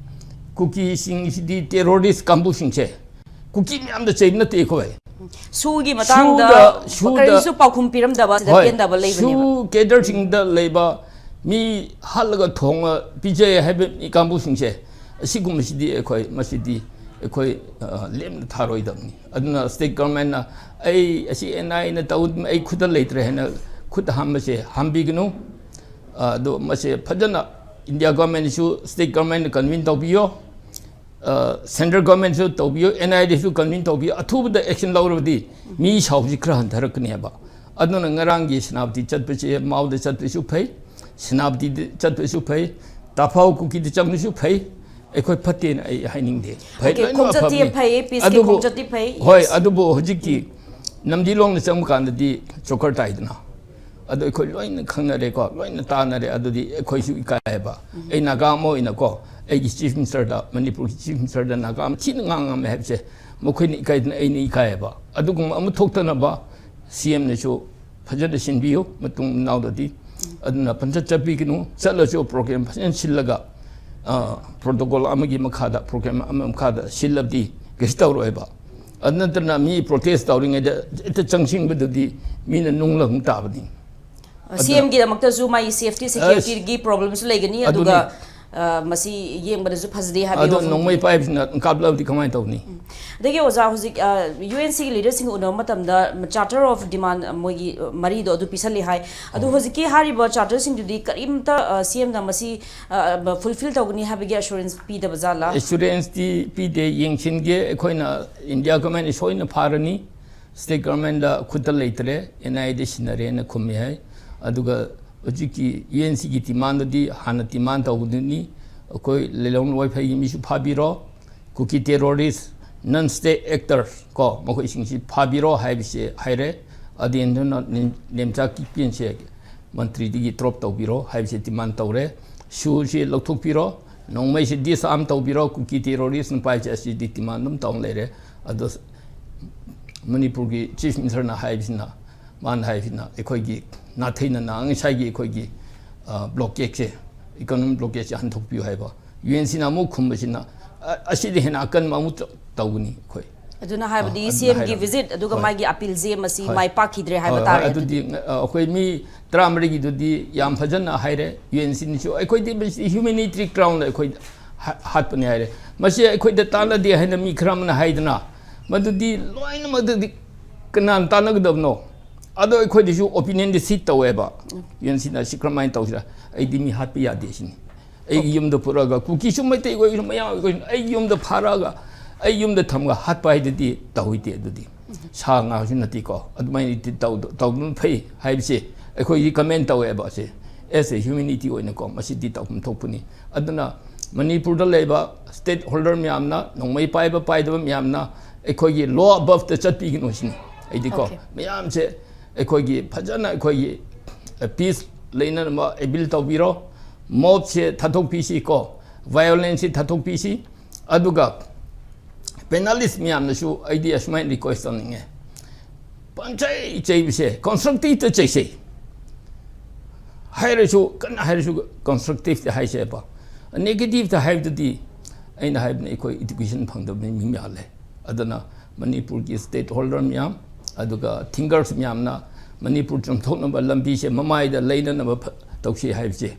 ꯀꯨꯀꯤꯁꯤꯡꯁꯤꯗꯤ terrorist ꯀꯥꯡꯕꯨꯁꯤꯡꯁꯦ ꯀꯨꯀꯤ ꯃꯌꯥꯝꯗ ꯆꯩꯕ ꯅꯠꯇꯦ ꯑꯩꯈꯣꯏ꯫ ꯁꯨꯒꯤ ꯃꯇꯥꯡꯗ ꯁꯨꯗ, ꯁꯨꯗ, ꯀꯔꯤꯁꯨ ꯄꯥꯎꯈꯨꯝ ꯄꯤꯔꯝꯗꯕ, ꯁꯤꯗ ꯍꯣꯏ, ꯄꯦꯟꯗꯕ ꯂꯩꯕꯅꯦꯕ꯫ ꯁꯨ cadreꯁꯤꯡꯗ ꯂꯩꯕ ꯃꯤ ꯍꯥꯠꯂꯒ ꯊꯣꯡꯉ ꯄꯤꯖꯩ ꯍꯥꯏꯕ ꯃꯤ ꯀꯥꯡꯕꯨꯁꯤꯡꯁꯦ, ꯑꯁꯤꯒꯨꯝꯕꯁꯤꯗꯤ ꯑꯩꯈꯣꯏ, ꯃꯁꯤꯗꯤ ꯑꯩꯈꯣꯏ, ꯑ, ꯂꯦꯝꯅ ꯊꯥꯔꯣꯏꯗꯕꯅꯤ꯫ ꯑꯗꯨꯅ state governmentꯅ ꯑꯩ ꯑꯁꯤ NIAꯅ ꯇꯧ, ꯑꯩ ꯈꯨꯠꯇ ꯂꯩꯇ꯭ꯔꯦ ꯍꯥꯏꯅ ꯈꯨꯠ ꯍꯥꯝꯕꯁꯦ ꯍꯥꯝꯕꯤꯒꯅꯨ꯫ ꯑ, ꯑꯗꯣ ꯃꯁꯦ ꯐꯖꯅ India governmentꯁꯨ state governmentꯅ convene ꯇꯧꯕꯤꯌꯣ꯫ ꯑ, central governmentꯁꯨ ꯇꯧꯕꯤꯌꯨ, NIAꯗꯁꯨ convene ꯇꯧꯕꯤꯌꯨ, ꯑꯊꯨꯕꯗ action ꯂꯧꯔꯕꯗꯤ ꯃꯤ ꯁꯥꯎꯕꯁꯤ ꯈꯔ ꯍꯟꯊꯔꯛꯀꯅꯦꯕ꯫ ꯑꯗꯨꯅ ꯉꯔꯥꯡꯒꯤ ꯁꯦꯅꯥꯄꯇꯤ ꯆꯠꯄꯁꯦ, ꯃꯥꯎꯗ ꯆꯠꯄꯁꯨ ꯐꯩ, ꯁꯦꯅꯥꯄꯇꯤꯗ ꯆꯠꯄꯁꯨ ꯐꯩ, ꯇꯥꯐꯥꯎ ꯀꯨꯀꯤꯗ ꯆꯪꯕꯁꯨ ꯐꯩ, ꯑꯩꯈꯣꯏ ꯐꯠꯇꯦꯅ ꯑꯩ ꯍꯥꯏꯅꯤꯡꯗꯦ꯫ ꯐꯩ, OK, ꯂꯣꯏꯅꯃꯛ ꯈꯣꯡꯆꯠꯇꯤ ꯑꯐꯕꯅꯤ꯫ ꯐꯩꯌꯦ, peaceꯀꯤ ꯑꯗꯨꯕꯨ, ꯈꯣꯡꯆꯠꯇꯤ ꯐꯩ꯫ ꯍꯣꯏ, ꯑꯗꯨꯕꯨ ꯍꯧꯖꯤꯛꯀꯤ ꯅꯝꯗꯤꯂꯣꯡꯗ ꯆꯪꯕ ꯀꯥꯟꯗꯗꯤ ꯆꯣꯀꯔ ꯇꯥꯏꯗꯅ꯫ ꯑꯗꯣ ꯑꯩꯈꯣꯏ ꯂꯣꯏꯅ ꯈꯪꯅꯔꯦꯀꯣ, ꯂꯣꯏꯅ ꯇꯥꯅꯔꯦ꯫ ꯑꯗꯨꯗꯤ ꯑꯩꯈꯣꯏꯁꯨ ꯏꯀꯥꯏ ꯍꯥꯏꯕ꯫ ꯑꯩ ꯅꯥꯒꯥ ꯑꯃ ꯑꯣꯏꯅꯀꯣ, ꯑꯩꯒꯤ ꯆꯤꯐ ꯃꯤꯅꯤꯁꯇꯔꯗ, ꯃꯅꯤꯄꯨꯔꯒꯤ ꯆꯤꯐ ꯃꯤꯅꯤꯁꯇꯔꯗ ꯅꯥꯒꯥ ꯑꯃ ꯊꯤꯅ ꯉꯥꯡꯉꯝꯃꯦ ꯍꯥꯏꯕꯁꯦ, ꯃꯈꯣꯏꯅ ꯏꯀꯥꯏꯗꯅ ꯑꯩꯅ ꯏꯀꯥꯏ ꯍꯥꯏꯕ꯫ ꯑꯗꯨꯒꯨꯝꯕ ꯑꯃ ꯊꯣꯛꯇꯅꯕ CMꯅꯁꯨ ꯐꯖꯅ ꯁꯤꯟꯕꯤꯌꯨ ꯃꯇꯨꯡ ꯃꯅꯥꯎꯗꯗꯤ꯫ ꯑꯗꯨꯅ ꯄꯪꯆꯠ ꯆꯠꯄꯤꯒꯅꯨ, ꯆꯠꯂꯁꯨ program ꯐꯖꯅ ꯁꯤꯜꯂꯒ, ꯑ, protocol ꯑꯃꯒꯤ ꯃꯈꯥꯗ, program ꯑꯃ ꯃꯈꯥꯗ ꯁꯤꯜꯂꯕꯗꯤ ꯀꯩꯁꯨ ꯇꯧꯔꯣꯏꯕ꯫ ꯑꯗꯨ ꯅꯠꯇꯅ ꯃꯤ protest ꯇꯧꯔꯤꯉꯩꯗ ꯍꯦꯛꯇ ꯆꯪꯁꯤꯟꯕꯗꯨꯗꯤ ꯃꯤꯅ ꯅꯨꯡ ꯂꯪ ꯇꯥꯕꯅꯤ꯫ ꯑꯗꯨꯅ CMꯒꯤꯗꯃꯛꯇꯁꯨ ꯃꯥꯒꯤ safety ꯑꯁ, securityꯒꯤ problemꯁꯨ ꯂꯩꯒꯅꯤ, ꯑꯗꯨꯅꯤ꯫ ꯑꯗꯨꯒ, ꯑ, ꯃꯁꯤ ꯌꯦꯡꯕꯗꯁꯨ ꯐꯖꯗꯦ ꯍꯥꯏꯕꯒꯤ ꯑꯗꯣ ꯋꯥꯐꯝ ꯅꯣꯡꯃꯩ ꯊꯝꯕꯤ꯫ ꯄꯥꯏꯕꯁꯤꯅ ꯀꯥꯞꯂꯕꯗꯤ ꯀꯃꯥꯏꯅ ꯇꯧꯅꯤ? ꯑꯗꯒꯤ ꯑꯣꯖꯥ, ꯍꯧꯖꯤꯛ, ꯑ, UNCꯒꯤ leaderꯁꯤꯡꯒ ꯎꯅꯕ ꯃꯇꯝꯗ Charter of Demand, ꯃꯣꯏꯒꯤ, ꯑ, ꯃꯔꯤꯗꯣ ꯑꯗꯨ ꯄꯤꯁꯜꯂꯤ ꯍꯥꯏ꯫ ꯑꯗꯨ ꯍꯣꯏ꯫ ꯍꯧꯖꯤꯛꯀꯤ ꯍꯥꯏꯔꯤꯕ charterꯁꯤꯡꯗꯨꯗꯤ ꯀꯔꯤꯝꯇ, ꯑ, CMꯅ ꯃꯁꯤ, ꯑ, fulfill ꯇꯧꯒꯅꯤ ꯍꯥꯏꯕꯒꯤ assurance ꯄꯤꯗꯕ ꯖꯥꯠꯂꯥ? Assuranceꯇꯤ ꯄꯤꯗꯦ, ꯌꯦꯡꯁꯤꯟꯒꯦ꯫ ꯑꯩꯈꯣꯏꯅ India governmentꯅ ꯁꯣꯏꯅ ꯐꯥꯔꯅꯤ꯫ State government ꯗ ꯈꯨꯠꯇ ꯂꯩꯇ꯭ꯔꯦ, ꯑꯦꯟ ꯑꯥꯏ ꯑꯦꯗ ꯁꯤꯟꯅꯔꯦꯅ ꯈꯨꯝꯃꯤ ꯍꯥꯏ꯫ ꯑꯗꯨꯒ ꯍꯧꯖꯤꯛꯀꯤ ꯌꯨ ꯑꯦꯟ ꯁꯤꯒꯤ ꯗꯤꯃꯥꯟꯗꯨꯗꯤ ꯍꯥꯟꯅ ꯗꯤꯃꯥꯟ ꯇꯧꯕꯗꯨꯅꯤ, ꯑꯩꯈꯣꯏ ꯂꯤꯂꯣꯡ ꯋꯥꯏꯐꯩꯒꯤ ꯃꯤꯁꯨ ꯐꯥꯕꯤꯔꯣ, ꯀꯨꯀꯤ terrorist, non state actor ꯀꯣ, ꯃꯈꯣꯏꯁꯤꯡꯁꯤ ꯐꯥꯕꯤꯔꯣ ꯍꯥꯏꯕꯁꯦ ꯍꯥꯏꯔꯦ꯫ ꯑꯗꯦꯟꯗꯨꯅ ꯅꯦꯝ-, ꯅꯦꯝꯆꯥ ꯀꯤꯞꯒꯦꯟꯁꯦ ꯃꯟꯇ꯭ꯔꯤꯗꯒꯤ drop ꯇꯧꯕꯤꯔꯣ ꯍꯥꯏꯕꯁꯦ ꯗꯤꯃꯥꯟ ꯇꯧꯔꯦ꯫ ꯁꯨꯁꯤ ꯂꯧꯊꯣꯛꯄꯤꯔꯣ, ꯅꯣꯡꯃꯩꯁꯦ disarm ꯇꯧꯕꯤꯔꯣ, ꯀꯨꯀꯤ terrorist ꯅꯨꯄꯥꯁꯦ ꯑꯁꯤꯗꯤ ꯗꯤꯃꯥꯟ ꯑꯗꯨꯝ ꯇꯧ ꯂꯩꯔꯦ꯫ ꯑꯗꯣ ꯃꯅꯤꯄꯨꯔꯒꯤ Chief Minister ꯅ ꯍꯥꯏꯕꯁꯤꯅ, ꯃꯥꯅ ꯍꯥꯏꯕꯁꯤꯅ ꯑꯩꯈꯣꯏꯒꯤ ꯅꯥꯊꯩꯅꯅ ꯉꯁꯥꯏꯒꯤ ꯑꯩꯈꯣꯏꯒꯤ, ꯑ, blockade ꯁꯦ, economic blockade ꯁꯦ ꯍꯟꯗꯣꯛꯄꯤꯌꯨ ꯍꯥꯏꯕ꯫ ꯌꯨ ꯑꯦꯟ ꯁꯤꯅ ꯑꯃꯨꯛ ꯈꯨꯝꯕꯁꯤꯅ, "ꯑ-, ꯑꯁꯤꯗꯤ ꯍꯦꯟꯅ ꯑꯀꯟꯕ ꯑꯃꯨꯛ ꯇꯧ-, ꯇꯧꯒꯅꯤ ꯑꯩꯈꯣꯏ"꯫ ꯑꯗꯨꯅ ꯍꯥꯏꯕꯗꯤ ꯑ, ꯑꯗꯨꯅ ꯁꯤ ꯑꯦꯝꯒꯤ ꯍꯥꯏꯔꯕꯅꯤ꯫ Visit ꯑꯗꯨꯒ ꯍꯣꯏ꯫ ꯃꯥꯒꯤ appeal ꯁꯦ ꯃꯁꯤ ꯍꯣꯏ꯫ ꯃꯥꯏ ꯄꯥꯛꯈꯤꯗ꯭ꯔꯦ ꯍꯥꯏꯕ ꯍꯣꯏ, ꯍꯣꯏ, ꯇꯥꯔꯦ ꯑꯗꯨꯗꯤ꯫ ꯑꯗꯨꯗꯤ, ꯑ, ꯑꯩꯈꯣꯏ ꯃꯤ ꯇꯔꯥꯃꯔꯤꯒꯤꯗꯨꯗꯤ ꯌꯥꯝ ꯐꯖꯅ ꯍꯥꯏꯔꯦ꯫ ꯌꯨ ꯑꯦꯟ ꯁꯤꯅꯁꯨ ꯑꯩꯈꯣꯏꯗꯤ ꯃꯁꯤ humanitarian ground ꯗ ꯑꯩꯈꯣꯏ ꯍꯥ-, ꯍꯥꯠꯄꯅꯤ ꯍꯥꯏꯔꯦ꯫ ꯃꯁꯤ ꯑꯩꯈꯣꯏꯗ ꯇꯥꯟꯅꯗꯦ ꯍꯥꯏꯅ ꯃꯤ ꯈꯔ ꯑꯃꯅ ꯍꯥꯏꯗꯅ, ꯃꯗꯨꯗꯤ ꯂꯣꯏꯅꯃꯛꯇꯗꯤ ꯀꯅꯥꯅ ꯇꯥꯟꯅꯒꯗꯕꯅꯣ? ꯑꯗꯣ ꯑꯩꯈꯣꯏꯗꯁꯨ opinion ꯗꯤ seek ꯇꯧꯋꯦꯕ꯫ ꯌꯨ ꯑꯦꯟ ꯁꯤꯅ ꯁꯤ ꯀꯔꯝꯍꯥꯏꯅ ꯇꯧꯁꯤꯔꯥ? ꯑꯩꯗꯤ ꯃꯤ ꯍꯥꯠꯄ ꯌꯥꯗꯦ ꯁꯤꯅꯤ꯫ ꯑꯩꯒꯤ ꯌꯨꯝꯗ ꯄꯨꯔꯛꯑꯒ ꯀꯨꯀꯤꯁꯨ, ꯃꯩꯇꯩ ꯑꯣꯏꯒꯦꯔꯥ, ꯃꯌꯥꯡ ꯑꯣꯏꯒꯦꯔꯥ, ꯑꯩꯒꯤ ꯌꯨꯝꯗ ꯐꯥꯔꯛꯑꯒ ꯑꯩ ꯌꯨꯝꯗ ꯊꯝꯃꯒ ꯍꯥꯠꯄ ꯍꯥꯏꯗꯨꯗꯤ ꯇꯧꯍꯩꯗꯦ꯫ ꯑꯗꯨꯗꯤ ꯁꯥ ꯉꯥꯁꯨ ꯅꯠꯇꯦꯀꯣ, ꯑꯗꯨꯃꯥꯏꯅꯗꯤ ꯇꯧ-, ꯇꯧꯗꯕꯅ ꯐꯩ ꯍꯥꯏꯕꯁꯦ ꯑꯩꯈꯣꯏꯒꯤ comment ꯇꯧꯋꯦꯕ꯫ ꯑꯁꯦ as a humanity ꯑꯣꯏꯅꯀꯣ, ꯃꯁꯤꯗꯤ ꯇꯧꯐꯝ ꯊꯣꯛꯄꯅꯤ꯫ ꯑꯗꯨꯅ ꯃꯅꯤꯄꯨꯔꯗ ꯂꯩꯕ stakeholder ꯃꯌꯥꯝꯅ, ꯅꯣꯡꯃꯩ ꯄꯥꯏꯕ ꯄꯥꯏꯗꯕ ꯃꯌꯥꯝꯅ ꯑꯩꯈꯣꯏꯒꯤ law above ꯇ ꯆꯠꯄꯤꯒꯅꯨ ꯁꯤꯅꯤ꯫ ꯑꯩꯗꯤꯀꯣ, Okay. ꯃꯌꯥꯝꯁꯦ ꯑꯩꯈꯣꯏꯒꯤ ꯐꯖꯅ ꯑꯩꯈꯣꯏꯒꯤ, ꯑ, peace ꯂꯩꯅꯅꯕ appeal ꯇꯧꯕꯤꯔꯣ, mob ꯁꯦ ꯊꯥꯗꯣꯛꯄꯤꯁꯤ ꯀꯣ, violence ꯁꯤ ꯊꯥꯗꯣꯛꯄꯤꯁꯤ꯫ ꯑꯗꯨꯒ penalist ꯃꯌꯥꯝꯅꯁꯨ ꯑꯩꯗꯤ ꯑꯁꯨꯃꯥꯏꯅ request ꯇꯧꯅꯤꯡꯉꯦ, ꯄꯪꯆꯩ ꯆꯩꯕꯁꯦ constructive ꯇ ꯆꯩꯁꯦ꯫ ꯍꯥꯏꯔꯁꯨ, ꯀꯟꯅ ꯍꯥꯏꯔꯁꯨ constructive ꯇ ꯍꯥꯏꯁꯦꯕ꯫ Negative ꯇ ꯍꯥꯏꯕꯗꯨꯗꯤ ꯑꯩꯅ ꯍꯥꯏꯕꯅ ꯑꯩꯈꯣꯏ education ꯐꯪꯗꯕꯅꯤ ꯃꯤ ꯃꯌꯥꯝ ꯂꯩ꯫ ꯑꯗꯨꯅ ꯃꯅꯤꯄꯨꯔꯒꯤ stakeholder ꯃꯌꯥꯝ, ꯑꯗꯨꯒ thinkers ꯃꯌꯥꯝꯅ ꯃꯅꯤꯄꯨꯔ ꯆꯨꯝꯊꯣꯛꯅꯕ ꯂꯝꯕꯤꯁꯦ ꯃꯃꯥꯏꯗ ꯂꯩꯅꯅꯕ ꯐ-, ꯇꯧꯁꯤ ꯍꯥꯏꯕꯁꯦ,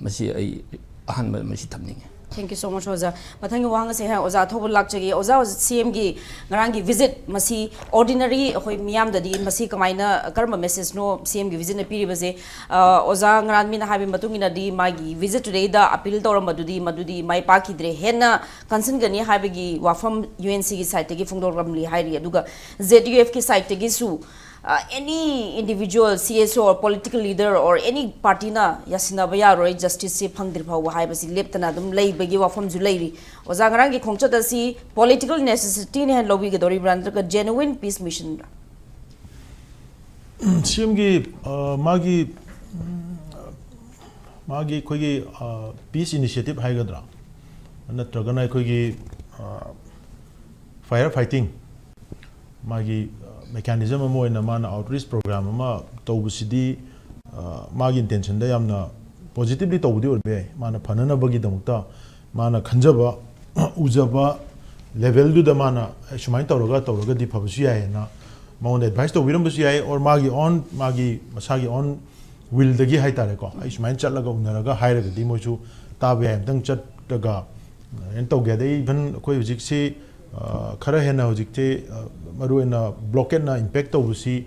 ꯃꯁꯤ ꯑꯩ ꯑꯍꯥꯟꯕ ꯃꯁꯤ ꯊꯝꯅꯤꯡꯉꯤ꯫ Thank you so much, ꯑꯣꯖꯥ꯫ ꯃꯊꯪꯒꯤ ꯋꯥꯍꯪ ꯑꯁꯦ ꯑꯣꯖꯥ ꯑꯊꯧꯕ ꯂꯥꯛꯆꯒꯦ꯫ ꯑꯣꯖꯥ, ꯁꯤ ꯑꯦꯝꯒꯤ ꯉꯔꯥꯡꯒꯤ visit, ꯃꯁꯤ ordinary ꯑꯩꯈꯣꯏ ꯃꯤꯌꯥꯝꯗꯗꯤ ꯃꯁꯤ ꯀꯃꯥꯏꯅ, ꯀꯔꯝꯕ message ꯅꯣ ꯁꯤ ꯑꯦꯝꯒꯤ visit ꯅ ꯄꯤꯔꯤꯕꯁꯦ? ꯑ, ꯑꯣꯖꯥ ꯉꯔꯥꯡ ꯃꯤꯅ ꯍꯥꯏꯕ ꯃꯇꯨꯡ ꯏꯟꯅꯗꯤ ꯃꯥꯒꯤ visit ꯇꯨꯗꯩꯗ appeal ꯇꯧꯔꯝꯕꯗꯨꯗꯤ ꯃꯗꯨꯗꯤ ꯃꯥꯏ ꯄꯥꯛꯈꯤꯗ꯭ꯔꯦ, ꯍꯦꯟꯅ ꯀꯟꯁꯤꯟꯒꯅꯤ ꯍꯥꯏꯕꯒꯤ ꯋꯥꯐꯝ ꯌꯨ ꯑꯦꯟ ꯁꯤꯒꯤ side ꯇꯒꯤ ꯐꯣꯡꯗꯣꯔꯛꯂꯤ ꯍꯥꯏꯔꯤ꯫ ꯑꯗꯨꯒ ꯖꯦꯠ ꯌꯨ ꯑꯦꯐꯀꯤ side ꯇꯒꯤꯁꯨ ꯑ, any individual, C S O or political leader or any party ꯅ ꯌꯥꯁꯤꯟꯅꯕ ꯌꯥꯔꯣꯏ, justice ꯁꯤ ꯐꯪꯗ꯭ꯔꯤ ꯐꯥꯎꯕ ꯍꯥꯏꯕꯁꯤ ꯂꯦꯞꯇꯅ ꯑꯗꯨꯝ ꯂꯩꯕꯒꯤ ꯋꯥꯐꯝꯁꯨ ꯂꯩꯔꯤ꯫ ꯑꯣꯖꯥ, ꯉꯔꯥꯡꯒꯤ ꯈꯣꯡꯆꯠ ꯑꯁꯤ political necessity ꯅ ꯍꯦꯟꯅ ꯂꯧꯕꯤꯒꯗꯧꯔꯤꯕ꯭ꯔꯥ, ꯅꯠꯇ꯭ꯔꯒ genuine peace mission ꯔꯥ? ꯁꯤ ꯑꯦꯝꯒꯤ, ꯑ, ꯃꯥꯒꯤ, ꯎꯝ, ꯃꯥꯒꯤ ꯑꯩꯈꯣꯏꯒꯤ, ꯑ, peace initiative ꯍꯥꯏꯒꯗ꯭ꯔꯥ, ꯅꯠꯇ꯭ꯔꯒꯅ ꯑꯩꯈꯣꯏꯒꯤ, ꯑ, fire fighting, ꯃꯥꯒꯤ, ꯑ, mechanism ꯑꯃ ꯑꯣꯏꯅ ꯃꯥꯅ outreach program ꯑꯃ ꯇꯧꯕꯁꯤꯗꯤ, ꯑ, ꯃꯥꯒꯤ intention ꯗ ꯌꯥꯝꯅ positively ꯇꯧꯕꯗꯤ ꯑꯣꯏꯕ ꯌꯥꯏ꯫ ꯃꯥꯅ ꯐꯅꯅꯕꯒꯤꯗꯃꯛꯇ ꯃꯥꯅ ꯈꯟꯖꯕ, ꯎꯖꯕ level ꯗꯨꯗ ꯃꯥꯅ, "ꯑꯩ ꯁꯨꯃꯥꯏꯅ ꯇꯧꯔꯒ, ꯇꯧꯔꯒꯗꯤ ꯐꯕꯁꯨ ꯌꯥꯏ" ꯍꯥꯏꯅ ꯃꯉꯣꯟꯗ advice ꯇꯧꯕꯤꯔꯝꯕꯁꯨ ꯌꯥꯏ, or ꯃꯥꯒꯤ own, ꯃꯥꯒꯤ ꯃꯁꯥꯒꯤ own will ꯗꯒꯤ ꯍꯥꯏꯇꯥꯔꯦꯀꯣ, "ꯑꯩ ꯁꯨꯃꯥꯏꯅ ꯆꯠꯂꯒ ꯎꯅꯔꯒ ꯍꯥꯏꯔꯒꯗꯤ ꯃꯣꯏꯁꯨ ꯇꯥꯕ ꯌꯥꯏ, ꯑꯝꯇꯪ ꯆꯠꯂꯒ ꯑꯗꯨꯃꯥꯏꯅ ꯇꯧꯒꯦ"꯫ ꯑꯗꯩ even ꯑꯩꯈꯣꯏ ꯍꯧꯖꯤꯛꯁꯤ, ꯑ, ꯈꯔ ꯍꯦꯟꯅ ꯍꯧꯖꯤꯛꯇꯤ, ꯑ, ꯃꯔꯨꯑꯣꯏꯅ blockade ꯅ impact ꯇꯧꯕꯁꯤ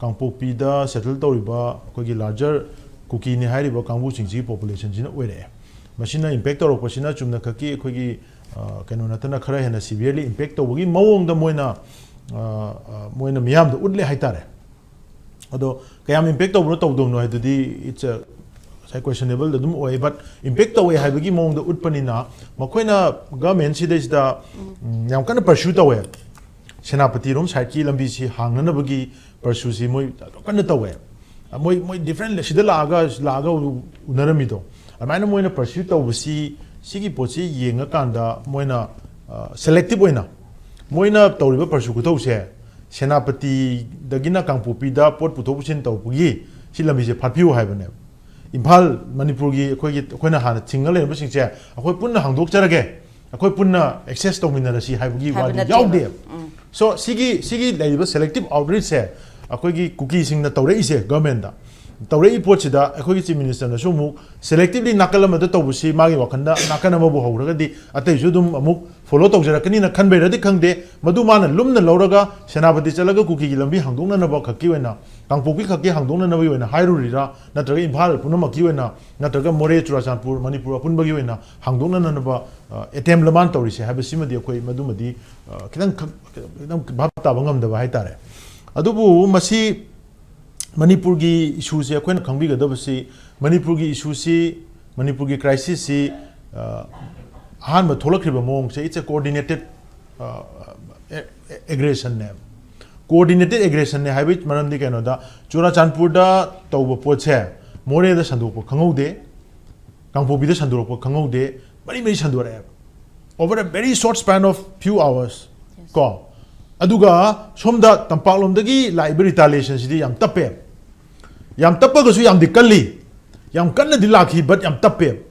ꯀꯥꯡꯄꯣꯛꯄꯤꯗ settle ꯇꯧꯔꯤꯕ ꯑꯩꯈꯣꯏꯒꯤ larger ꯀꯨꯀꯤꯅꯤ ꯍꯥꯏꯔꯤꯕ ꯀꯥꯡꯕꯨꯁꯤꯡꯁꯤꯒꯤ population ꯁꯤꯅ ꯑꯣꯏꯔꯛꯑꯦ꯫ ꯃꯁꯤꯅ impact ꯇꯧꯔꯛꯄꯁꯤꯅ ꯆꯨꯝꯅꯈꯛꯀꯤ ꯑꯩꯈꯣꯏꯒꯤ, ꯑ, ꯀꯩꯅꯣ ꯅꯠꯇꯅ ꯈꯔ ꯍꯦꯟꯅ severely impact ꯇꯧꯕꯒꯤ ꯃꯑꯣꯡꯗ ꯃꯣꯏꯅ, ꯑ, ꯑ, ꯃꯣꯏꯅ ꯃꯤꯌꯥꯝꯗ ꯎꯠꯂꯦ ꯍꯥꯏꯇꯥꯔꯦ꯫ ꯑꯗꯣ ꯀꯌꯥꯝ impact ꯇꯧꯕꯅꯣ ꯇꯧꯗꯕꯅꯣ ꯍꯥꯏꯗꯨꯗꯤ it's a, ꯉꯁꯥꯏ questionable ꯑꯗꯨꯝ ꯑꯣꯏ, but impact ꯇꯧꯋꯦ ꯍꯥꯏꯕꯒꯤ ꯃꯑꯣꯡꯗ ꯎꯠꯄꯅꯤꯅ ꯃꯈꯣꯏꯅ government ꯁꯤꯗꯩꯁꯤꯗ, ꯎꯝ, ꯌꯥꯝ ꯀꯟꯅ pursue ꯇꯧꯋꯦ꯫ ꯁꯦꯅꯥꯄꯇꯤꯔꯣꯝ side ꯀꯤ ꯂꯝꯕꯤꯁꯤ ꯍꯥꯡꯅꯅꯕꯒꯤ pursue ꯁꯤ ꯃꯣꯏ ꯌꯥꯝ ꯀꯟꯅ ꯇꯧꯋꯦ꯫ ꯃꯣꯏ, ꯃꯣꯏ different ꯁꯤꯗ ꯂꯥꯛꯑꯒ, ꯂꯥꯛꯑꯒ ꯎꯅꯔꯝꯃꯤꯗꯣ꯫ ꯑꯗꯨꯃꯥꯏꯅ ꯃꯣꯏꯅ pursue ꯇꯧꯕꯁꯤ, ꯁꯤꯒꯤ ꯄꯣꯠꯁꯤ ꯌꯦꯡꯉꯀꯥꯟꯗ ꯃꯣꯏꯅ, ꯑ, selective ꯑꯣꯏꯅ ꯃꯣꯏꯅ ꯇꯧꯔꯤꯕ pursue ꯈꯨꯇꯧꯁꯦ, ꯁꯦꯅꯥꯄꯇꯤꯗꯒꯤꯅ ꯀꯥꯡꯄꯣꯛꯄꯤꯗ ꯄꯣꯠ ꯄꯨꯊꯣꯛ ꯄꯨꯁꯤꯟ ꯇꯧꯕꯒꯤ ꯁꯤ ꯂꯝꯕꯤꯁꯦ ꯐꯥꯠꯄꯤꯌꯨ ꯍꯥꯏꯕꯅꯦꯕ꯫ ꯏꯝꯐꯥꯜ, ꯃꯅꯤꯄꯨꯔꯒꯤ ꯑꯩꯈꯣꯏꯒꯤ, ꯑꯩꯈꯣꯏꯅ ꯍꯥꯟꯅ ꯊꯤꯡꯉ ꯂꯩꯔꯝꯕꯁꯤꯡꯁꯦ ꯑꯩꯈꯣꯏ ꯄꯨꯟꯅ ꯍꯥꯡꯗꯣꯛꯆꯔꯒꯦ, ꯑꯩꯈꯣꯏ ꯄꯨꯟꯅ access ꯇꯧꯃꯤꯟꯅꯔꯁꯤ ꯍꯥꯏꯕꯒꯤ ꯍꯥꯏꯕ ꯋꯥꯗꯤ ꯅꯠꯇꯦꯕ꯫ ꯌꯥꯎꯗꯦꯕ꯫ ꯎꯝ꯫ So, ꯁꯤꯒꯤ, ꯁꯤꯒꯤ ꯂꯩꯔꯤꯕ selective outreach ꯁꯦ ꯑꯩꯈꯣꯏꯒꯤ ꯀꯨꯀꯤꯁꯤꯡꯅ ꯇꯧꯔꯛꯏꯁꯦ government ꯇ, ꯇꯧꯔꯛꯏ ꯄꯣꯠꯁꯤꯗ ꯑꯩꯈꯣꯏꯒꯤ Chief Ministerꯅꯁꯨ ꯑꯃꯨꯛ selectively ꯅꯥꯀꯜ ꯑꯃꯗ ꯇꯧꯕꯁꯤ ꯃꯥꯒꯤ ꯋꯥꯈꯜꯗ ꯅꯥꯀꯜ ꯑꯃꯕꯨ ꯍꯧꯔꯒꯗꯤ ꯑꯇꯩꯁꯨ ꯑꯗꯨꯝ ꯑꯃꯨꯛ follow ꯇꯧꯖꯔꯛꯀꯅꯤꯅ ꯈꯟꯕꯩꯔꯗꯤ ꯈꯪꯗꯦ, ꯃꯗꯨ ꯃꯥꯅ ꯂꯨꯝꯅ ꯂꯧꯔꯒ ꯁꯦꯅꯥꯄꯇꯤ ꯆꯠꯂꯒ ꯀꯨꯀꯤꯒꯤ ꯂꯝꯕꯤ ꯍꯥꯡꯗꯣꯛꯅꯅꯕ ꯈꯛꯀꯤ ꯑꯣꯏꯅ, ꯀꯥꯡꯄꯣꯛꯄꯤ ꯈꯛꯀꯤ ꯍꯥꯡꯗꯣꯛꯅꯅꯕꯒꯤ ꯑꯣꯏꯅ ꯍꯥꯏꯔꯨꯔꯤꯔꯥ, ꯅꯠꯇ꯭ꯔꯒ ꯏꯝꯐꯥꯜ ꯄꯨꯝꯅꯃꯛꯀꯤ ꯑꯣꯏꯅ, ꯅꯠꯇ꯭ꯔꯒ ꯃꯣꯔꯦ, ꯆꯨꯔꯥꯆꯥꯟꯄꯨꯔ, ꯃꯅꯤꯄꯨꯔ ꯑꯄꯨꯟꯕꯒꯤ ꯑꯣꯏꯅ ꯍꯥꯡꯗꯣꯛꯅꯅꯕ ꯑꯦꯇꯦꯝꯞꯂ ꯃꯥꯅ ꯇꯧꯔꯤꯁꯦ ꯍꯥꯏꯕꯁꯤꯃꯗꯤ ꯑꯩꯈꯣꯏ ꯃꯗꯨꯃꯗꯤ ꯑ, ꯈꯤꯇꯪ ꯈꯛ-, ꯈꯤꯇꯪ ꯚꯥꯞ ꯇꯥꯕ ꯉꯝꯗꯕ ꯍꯥꯏꯇꯥꯔꯦ꯫ ꯑꯗꯨꯕꯨ ꯃꯁꯤ ꯃꯅꯤꯄꯨꯔꯒꯤ issueꯁꯦ ꯑꯩꯈꯣꯏꯅ ꯈꯪꯕꯤꯒꯗꯕꯁꯤ, ꯃꯅꯤꯄꯨꯔꯒꯤ issueꯁꯤ, ꯃꯅꯤꯄꯨꯔꯒꯤ crisisꯁꯤ, ꯑ, ꯑꯍꯥꯟꯕ ꯊꯣꯛꯂꯛꯈ꯭ꯔꯤꯕ ꯃꯑꯣꯡꯁꯦ, it's a coordinated, ꯑ, aggressionꯅꯦꯕ꯫ Coordinated aggressionꯅꯦ ꯍꯥꯏꯕꯒꯤ ꯃꯔꯝꯗꯤ ꯀꯩꯅꯣꯗ, ꯆꯨꯔꯥꯆꯥꯟꯄꯨꯔꯗ ꯇꯧꯕ ꯄꯣꯠꯁꯦ ꯃꯣꯔꯦꯗ ꯁꯟꯗꯣꯛꯄ ꯈꯪꯍꯧꯗꯦ, ꯀꯥꯡꯄꯣꯛꯄꯤꯗ ꯁꯟꯗꯣꯔꯛꯄ ꯈꯪꯍꯧꯗꯦ, ꯃꯔꯤ ꯃꯔꯤ ꯁꯟꯗꯣꯔꯛꯑꯦꯕ, over a very short span of few hours꯫ ꯀꯣ, ꯑꯗꯨꯒ ꯁꯣꯝꯗ ꯇꯝꯄꯥꯛꯂꯣꯝꯗꯒꯤ ꯂꯥꯛꯏꯕ retaliationꯁꯤꯗꯤ ꯌꯥꯝ ꯇꯞꯄꯦ, ꯌꯥꯝ ꯇꯞꯄꯒꯁꯨ ꯌꯥꯝꯗꯤ ꯀꯜꯂꯤ, ꯌꯥꯝ ꯀꯟꯅꯗꯤ ꯂꯥꯛꯈꯤ, but ꯌꯥꯝ ꯇꯞꯄꯦ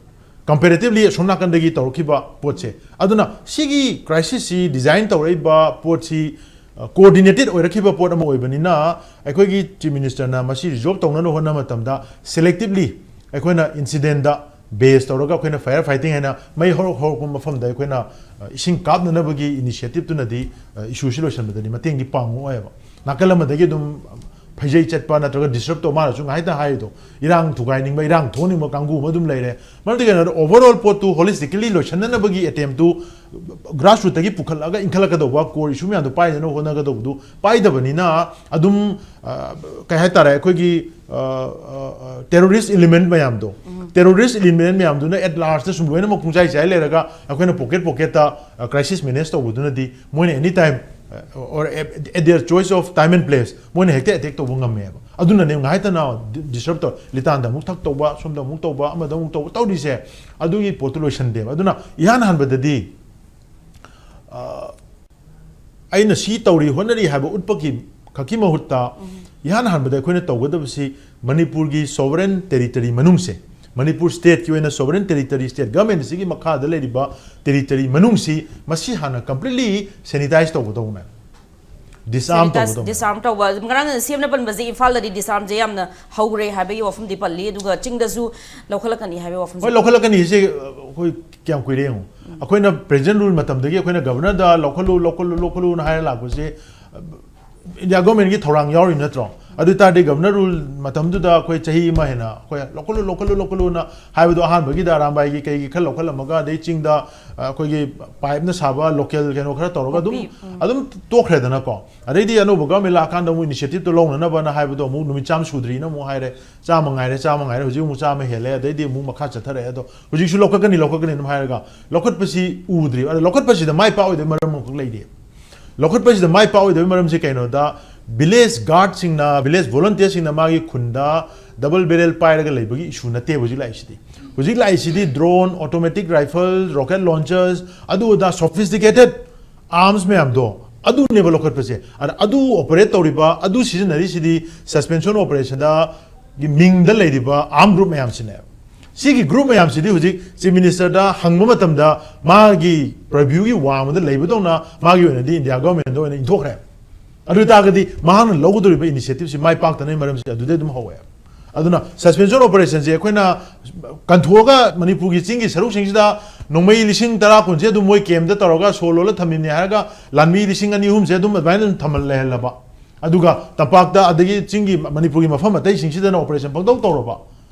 comparatively ꯑꯁꯣꯝ ꯅꯥꯀꯟꯗꯒꯤ ꯇꯧꯔꯛꯈꯤꯕ ꯄꯣꯠꯁꯦ꯫ ꯑꯗꯨꯅ ꯁꯤꯒꯤ crisisꯁꯤ design ꯇꯧꯔꯛꯏꯕ ꯄꯣꯠꯁꯤ, ꯑ, coordinated ꯑꯣꯏꯔꯛꯈꯤꯕ ꯄꯣꯠ ꯑꯃ ꯑꯣꯏꯕꯅꯤꯅ, ꯑꯩꯈꯣꯏꯒꯤ Chief Ministerꯅ ꯃꯁꯤ resolve ꯇꯧꯅꯕ ꯍꯣꯠꯅꯕ ꯃꯇꯝꯗ selectively ꯑꯩꯈꯣꯏꯅ incidentꯇ base ꯇꯧꯔꯒ ꯑꯩꯈꯣꯏꯅ fire fighting ꯍꯥꯏꯅ ꯃꯩ ꯍꯧꯔꯛ-, ꯍꯧꯔꯛꯄ ꯃꯐꯝꯗ ꯑꯩꯈꯣꯏꯅ, ꯑ, ꯏꯁꯤꯡ ꯀꯥꯞꯅꯅꯕꯒꯤ initiativeꯇꯨꯅꯗꯤ, ꯑ, issueꯁꯤ ꯂꯣꯏꯁꯤꯟꯕꯗꯗꯤ ꯃꯇꯦꯡꯗꯤ ꯄꯥꯡꯉꯛꯑꯣꯏꯕ꯫ ꯅꯥꯀꯜ ꯑꯃꯗꯒꯤ ꯑꯗꯨꯝ ꯐꯩꯖꯩ ꯆꯠꯄ ꯅꯠꯇ꯭ꯔꯒ disrupt ꯇꯧ, ꯃꯥꯅꯁꯨ ꯉꯥꯏꯇ ꯍꯥꯏꯔꯤꯗꯣ, ꯏꯔꯥꯡ ꯊꯨꯒꯥꯏꯅꯤꯡꯕ, ꯏꯔꯥꯡ ꯊꯣꯛꯍꯟꯅꯤꯡꯕ ꯀꯥꯡꯕꯨ ꯑꯃ ꯑꯗꯨꯝ ꯂꯩꯔꯦ꯫ ꯃꯔꯝꯗꯤ ꯀꯩꯅꯣꯗ, overall ꯄꯣꯠꯇꯨ holistically ꯂꯣꯏꯁꯤꯟꯅꯅꯕꯒꯤ attemptꯇꯨ grassrootꯇꯒꯤ ꯄꯨꯈꯠꯂꯒ ꯏꯟꯈꯠꯂꯛꯀꯗꯧꯕ, core issue ꯃꯌꯥꯝꯗꯣ ꯄꯥꯏꯅꯅꯕ ꯍꯣꯠꯅꯒꯗꯧꯕꯗꯨ ꯄꯥꯏꯗꯕꯅꯤꯅ, ꯑꯗꯨꯝ, ꯑ, ꯀꯩ ꯍꯥꯏꯇꯥꯔꯦ, ꯑꯩꯈꯣꯏꯒꯤ, ꯑ, ꯑ, ꯑ, terrorist element ꯃꯌꯥꯝꯗꯣ, terrorist element ꯃꯌꯥꯝꯗꯨꯅ at largeꯇ ꯁꯨꯝ ꯂꯣꯏꯅꯃꯛ ꯄꯨꯡꯆꯥꯏ ꯆꯥꯏ ꯂꯩꯔꯒ, ꯑꯩꯈꯣꯏꯅ pocket pocketꯇ, ꯑ, crisis manage ꯇꯧꯕꯗꯨꯅꯗꯤ, ꯃꯣꯏꯅ any time, ꯑ, or at, at their choice of time and place, ꯃꯣꯏꯅ ꯍꯦꯛꯇ attack ꯇꯧꯕ ꯉꯝꯃꯦꯕ꯫ ꯑꯗꯨꯅꯅꯦ ꯉꯥꯏꯇꯅ di-, disrupt ꯇꯧ, ꯂꯤꯇꯥꯟꯗ ꯑꯃꯨꯛ ꯊꯛ ꯇꯧꯕ, ꯁꯣꯝꯗ ꯑꯃꯨꯛ ꯇꯧꯕ, ꯑꯃꯗ ꯑꯃꯨꯛ ꯇꯧꯕ ꯇꯧꯔꯤꯁꯦ, ꯑꯗꯨꯒꯤ ꯄꯣꯠꯇꯨ ꯂꯣꯏꯁꯟꯗꯦꯕ꯫ ꯑꯗꯨꯅ ꯏꯍꯥꯟ ꯍꯥꯟꯕꯗꯗꯤ, ꯑ, ꯑꯩꯅ ꯁꯤ ꯇꯧꯔꯤ ꯍꯣꯠꯅꯔꯤ ꯍꯥꯏꯕ ꯎꯠꯄꯒꯤ ꯈꯛꯀꯤ ꯃꯍꯨꯠꯇ, ꯏꯍꯥꯟ ꯍꯥꯟꯕꯗ ꯑꯩꯈꯣꯏꯅ ꯇꯧꯒꯗꯕꯁꯤ ꯃꯅꯤꯄꯨꯔꯒꯤ sovereign territory ꯃꯅꯨꯡꯁꯦ, ꯃꯅꯤꯄꯨꯔ stateꯀꯤ ꯑꯣꯏꯅ sovereign territory, state governmentꯁꯤꯒꯤ ꯃꯈꯥꯗ ꯂꯩꯔꯤꯕ territory ꯃꯅꯨꯡꯁꯤ, ꯃꯁꯤ ꯍꯥꯟꯅ completely sanitize ꯇꯧꯒꯗꯧꯕꯅꯦ꯫ ꯗꯤꯁꯑꯥꯔꯝ Sanitize- ꯇꯧꯒꯗꯧꯕꯅꯤ꯫ Disarm ꯇꯧꯕ ꯉꯔꯥꯡ ꯁꯤꯑꯦꯝꯅ ꯄꯟꯕꯁꯦ ꯏꯝꯐꯥꯜꯗꯗꯤ disarmꯁꯦ ꯌꯥꯝꯅ ꯍꯧꯔꯦ ꯍꯥꯏꯕꯒꯤ ꯋꯥꯐꯝꯗꯤ ꯄꯜꯂꯤ, ꯑꯗꯨꯒ ꯆꯤꯡꯗꯁꯨ ꯂꯧꯈꯠꯂꯛꯀꯅꯤ ꯍꯥꯏꯕꯒꯤ ꯋꯥꯐꯝꯁꯦ ꯍꯣꯏ, ꯂꯧꯈꯠꯂꯛꯀꯅꯤ꯫ ꯁꯤ ꯑꯩꯈꯣꯏ ꯀꯌꯥꯝ ꯀꯨꯏꯔꯦ ꯌꯦꯡꯉꯨ꯫ ꯑꯩꯈꯣꯏꯅ present rule ꯃꯇꯝꯗꯒꯤ ꯑꯩꯈꯣꯏꯅ ꯒꯕꯔꯅꯔꯗ ꯂꯧꯈꯠꯂꯨ, ꯂꯧꯈꯠꯂꯨ, ꯂꯧꯈꯠꯂꯨꯅ ꯍꯥꯏꯔ ꯂꯥꯛꯄꯁꯦ, ꯏꯟꯗꯤꯌꯥ ꯒꯣꯔꯃꯦꯟꯒꯤ ꯊꯧꯔꯥꯡ ꯌꯥꯎꯔꯤ ꯅꯠꯇ꯭ꯔꯣ? ꯑꯗꯨ ꯑꯣꯏ ꯇꯥꯔꯗꯤ ꯒꯕꯔꯅꯔ ꯔꯨꯜ ꯃꯇꯝꯗꯨꯗ ꯑꯩꯈꯣꯏ ꯆꯍꯤ ꯑꯃ ꯍꯦꯟꯅ ꯑꯩꯈꯣꯏ ꯂꯧꯈꯠꯂꯨ, ꯂꯧꯈꯠꯂꯨ, ꯂꯧꯈꯠꯂꯨꯅ ꯍꯥꯏꯕꯗꯣ, ꯑꯍꯥꯟꯕꯒꯤꯗ ꯑꯔꯥꯝꯕꯥꯏꯒꯤ ꯀꯩꯒꯤ ꯈꯔ ꯂꯧꯈꯠꯂꯝꯃꯒ, ꯑꯗꯩ ꯆꯤꯡꯗ, ꯑ, ꯑꯩꯈꯣꯏꯒꯤ ꯄꯥꯏꯞꯅ ꯁꯥꯕ ꯂꯣꯀꯦꯜ ꯀꯩꯅꯣ ꯈꯔ ꯇꯧꯔꯒ ꯑꯗꯨꯝ, ꯄꯣꯄꯤ, ꯎꯝ꯫ ꯑꯗꯨꯝ ꯇꯣꯛꯈ꯭ꯔꯦꯗꯅꯀꯣ꯫ ꯑꯗꯩꯗꯤ ꯑꯅꯧꯕ ꯒꯚꯔꯟꯃꯦꯟ ꯂꯥꯛꯑꯀꯥꯟꯗ ꯑꯃꯨꯛ initiativeꯇꯣ ꯂꯧꯅꯅꯕꯅ ꯍꯥꯏꯕꯗꯣ ꯑꯃꯨꯛ ꯅꯨꯃꯤꯠ ꯆꯥꯝꯃ ꯁꯨꯗ꯭ꯔꯤꯅ ꯑꯃꯨꯛ ꯍꯥꯏꯔꯦ, ꯆꯥꯝꯃ ꯉꯥꯏꯔꯦ, ꯆꯥꯝꯃ ꯉꯥꯏꯔꯦ, ꯍꯧꯖꯤꯛ ꯑꯃꯨꯛ ꯆꯥꯝꯃ ꯍꯦꯜꯂꯦ, ꯑꯗꯩꯗꯤ ꯑꯃꯨꯛ ꯃꯈꯥ ꯆꯠꯊꯔꯛꯑꯦ꯫ ꯑꯗꯣ ꯍꯧꯖꯤꯛꯁꯨ ꯂꯧꯈꯠꯀꯅꯤ, ꯂꯧꯈꯠꯀꯅꯤ ꯑꯗꯨꯝ ꯍꯥꯏꯔꯒ ꯂꯧꯈꯠꯄꯁꯤ ꯎꯗ꯭ꯔꯤ꯫ ꯑꯗꯣ ꯂꯧꯈꯠꯄꯁꯤꯗ ꯃꯥꯏ ꯄꯥꯛꯑꯣꯏꯗꯕ ꯃꯔꯝ ꯑꯃꯈꯛ ꯂꯩꯔꯤ꯫ ꯂꯧꯈꯠꯄꯁꯤꯗ ꯃꯥꯏ ꯄꯥꯛꯑꯣꯏꯗꯕ ꯃꯔꯝꯁꯤ ꯀꯩꯅꯣꯗ, village guardꯁꯤꯡꯅ, village volunteerꯁꯤꯡꯅ ꯃꯥꯒꯤ ꯈꯨꯟꯗ double barrel ꯄꯥꯏꯔꯒ ꯂꯩꯕꯒꯤ issue ꯅꯠꯇꯦꯕ ꯍꯧꯖꯤꯛ ꯂꯥꯛꯏꯁꯤꯗꯤ꯫ ꯍꯧꯖꯤꯛ ꯂꯥꯛꯏꯁꯤꯗꯤ drone, automatic rifle, rocket launchers, ꯑꯗꯨ ꯑꯗꯥ sophisticated arms ꯃꯌꯥꯝꯗꯣ ꯑꯗꯨꯅꯦꯕ ꯂꯧꯈꯠꯄꯁꯦ꯫ ꯑꯗ ꯑꯗꯨ operate ꯇꯧꯔꯤꯕ, ꯑꯗꯨ ꯁꯤꯖꯤꯟꯅꯔꯤꯁꯤꯗꯤ suspension operationꯗ ꯒꯤ ꯃꯤꯡꯗ ꯂꯩꯔꯤꯕ armed group ꯃꯌꯥꯝꯁꯤꯅꯦꯕ꯫ ꯁꯤꯒꯤ group ꯃꯌꯥꯝꯁꯤꯗꯤ ꯍꯧꯖꯤꯛ Chief Ministerꯗ ꯍꯪꯕ ꯃꯇꯝꯗ ꯃꯥꯒꯤ purviewꯒꯤ ꯋꯥꯡꯃꯗ ꯂꯩꯕꯗꯧꯅ ꯃꯥꯒꯤ ꯑꯣꯏꯅꯗꯤ ꯏꯟꯗꯤꯌꯥ ꯒꯚꯔꯟꯃꯦꯟꯗ ꯑꯣꯏꯅ ꯏꯟꯊꯣꯛꯈ꯭ꯔꯦ꯫ ꯑꯗꯨ ꯑꯣꯏ ꯇꯥꯔꯒꯗꯤ ꯃꯍꯥꯛꯅ ꯂꯧꯒꯗꯧꯔꯤꯕ initiativeꯁꯤ ꯃꯥꯏ ꯄꯥꯛꯇꯅꯕꯒꯤ ꯃꯔꯝꯁꯤ ꯑꯗꯨꯗꯩ ꯑꯗꯨꯝ ꯍꯧꯋꯦ꯫ ꯑꯗꯨꯅ suspension operationꯁꯦ ꯑꯩꯈꯣꯏꯅ ꯀꯟꯊꯣꯛꯑꯒ ꯃꯅꯤꯄꯨꯔꯒꯤ ꯆꯤꯡꯒꯤ ꯁꯔꯨꯛꯁꯤꯡꯁꯤꯗ ꯅꯣꯡꯃꯩ ꯂꯤꯁꯤꯡ ꯇꯔꯥ ꯀꯨꯟꯁꯦ ꯑꯗꯨꯝ ꯃꯣꯏ campꯇ ꯇꯧꯔꯒ ꯁꯣ ꯂꯣꯜꯂ ꯊꯝꯃꯤꯕꯅꯤ ꯍꯥꯏꯔꯒ ꯂꯥꯟꯃꯤ ꯂꯤꯁꯤꯡ ꯑꯅꯤ ꯑꯍꯨꯝꯁꯦ ꯑꯗꯨꯝ ꯑꯗꯨꯃꯥꯏꯅ ꯑꯗꯨꯝ ꯊꯝꯍꯜ ꯂꯩꯍꯜꯂꯕ, ꯑꯗꯨꯒ ꯇꯝꯄꯥꯛꯇ ꯑꯗꯒꯤ ꯆꯤꯡꯒꯤ ꯃꯅꯤꯄꯨꯔꯒꯤ ꯃꯐꯝ ꯑꯇꯩꯁꯤꯡꯁꯤꯗꯅ operation ꯄꯪꯇꯧ ꯇꯧꯔꯕ,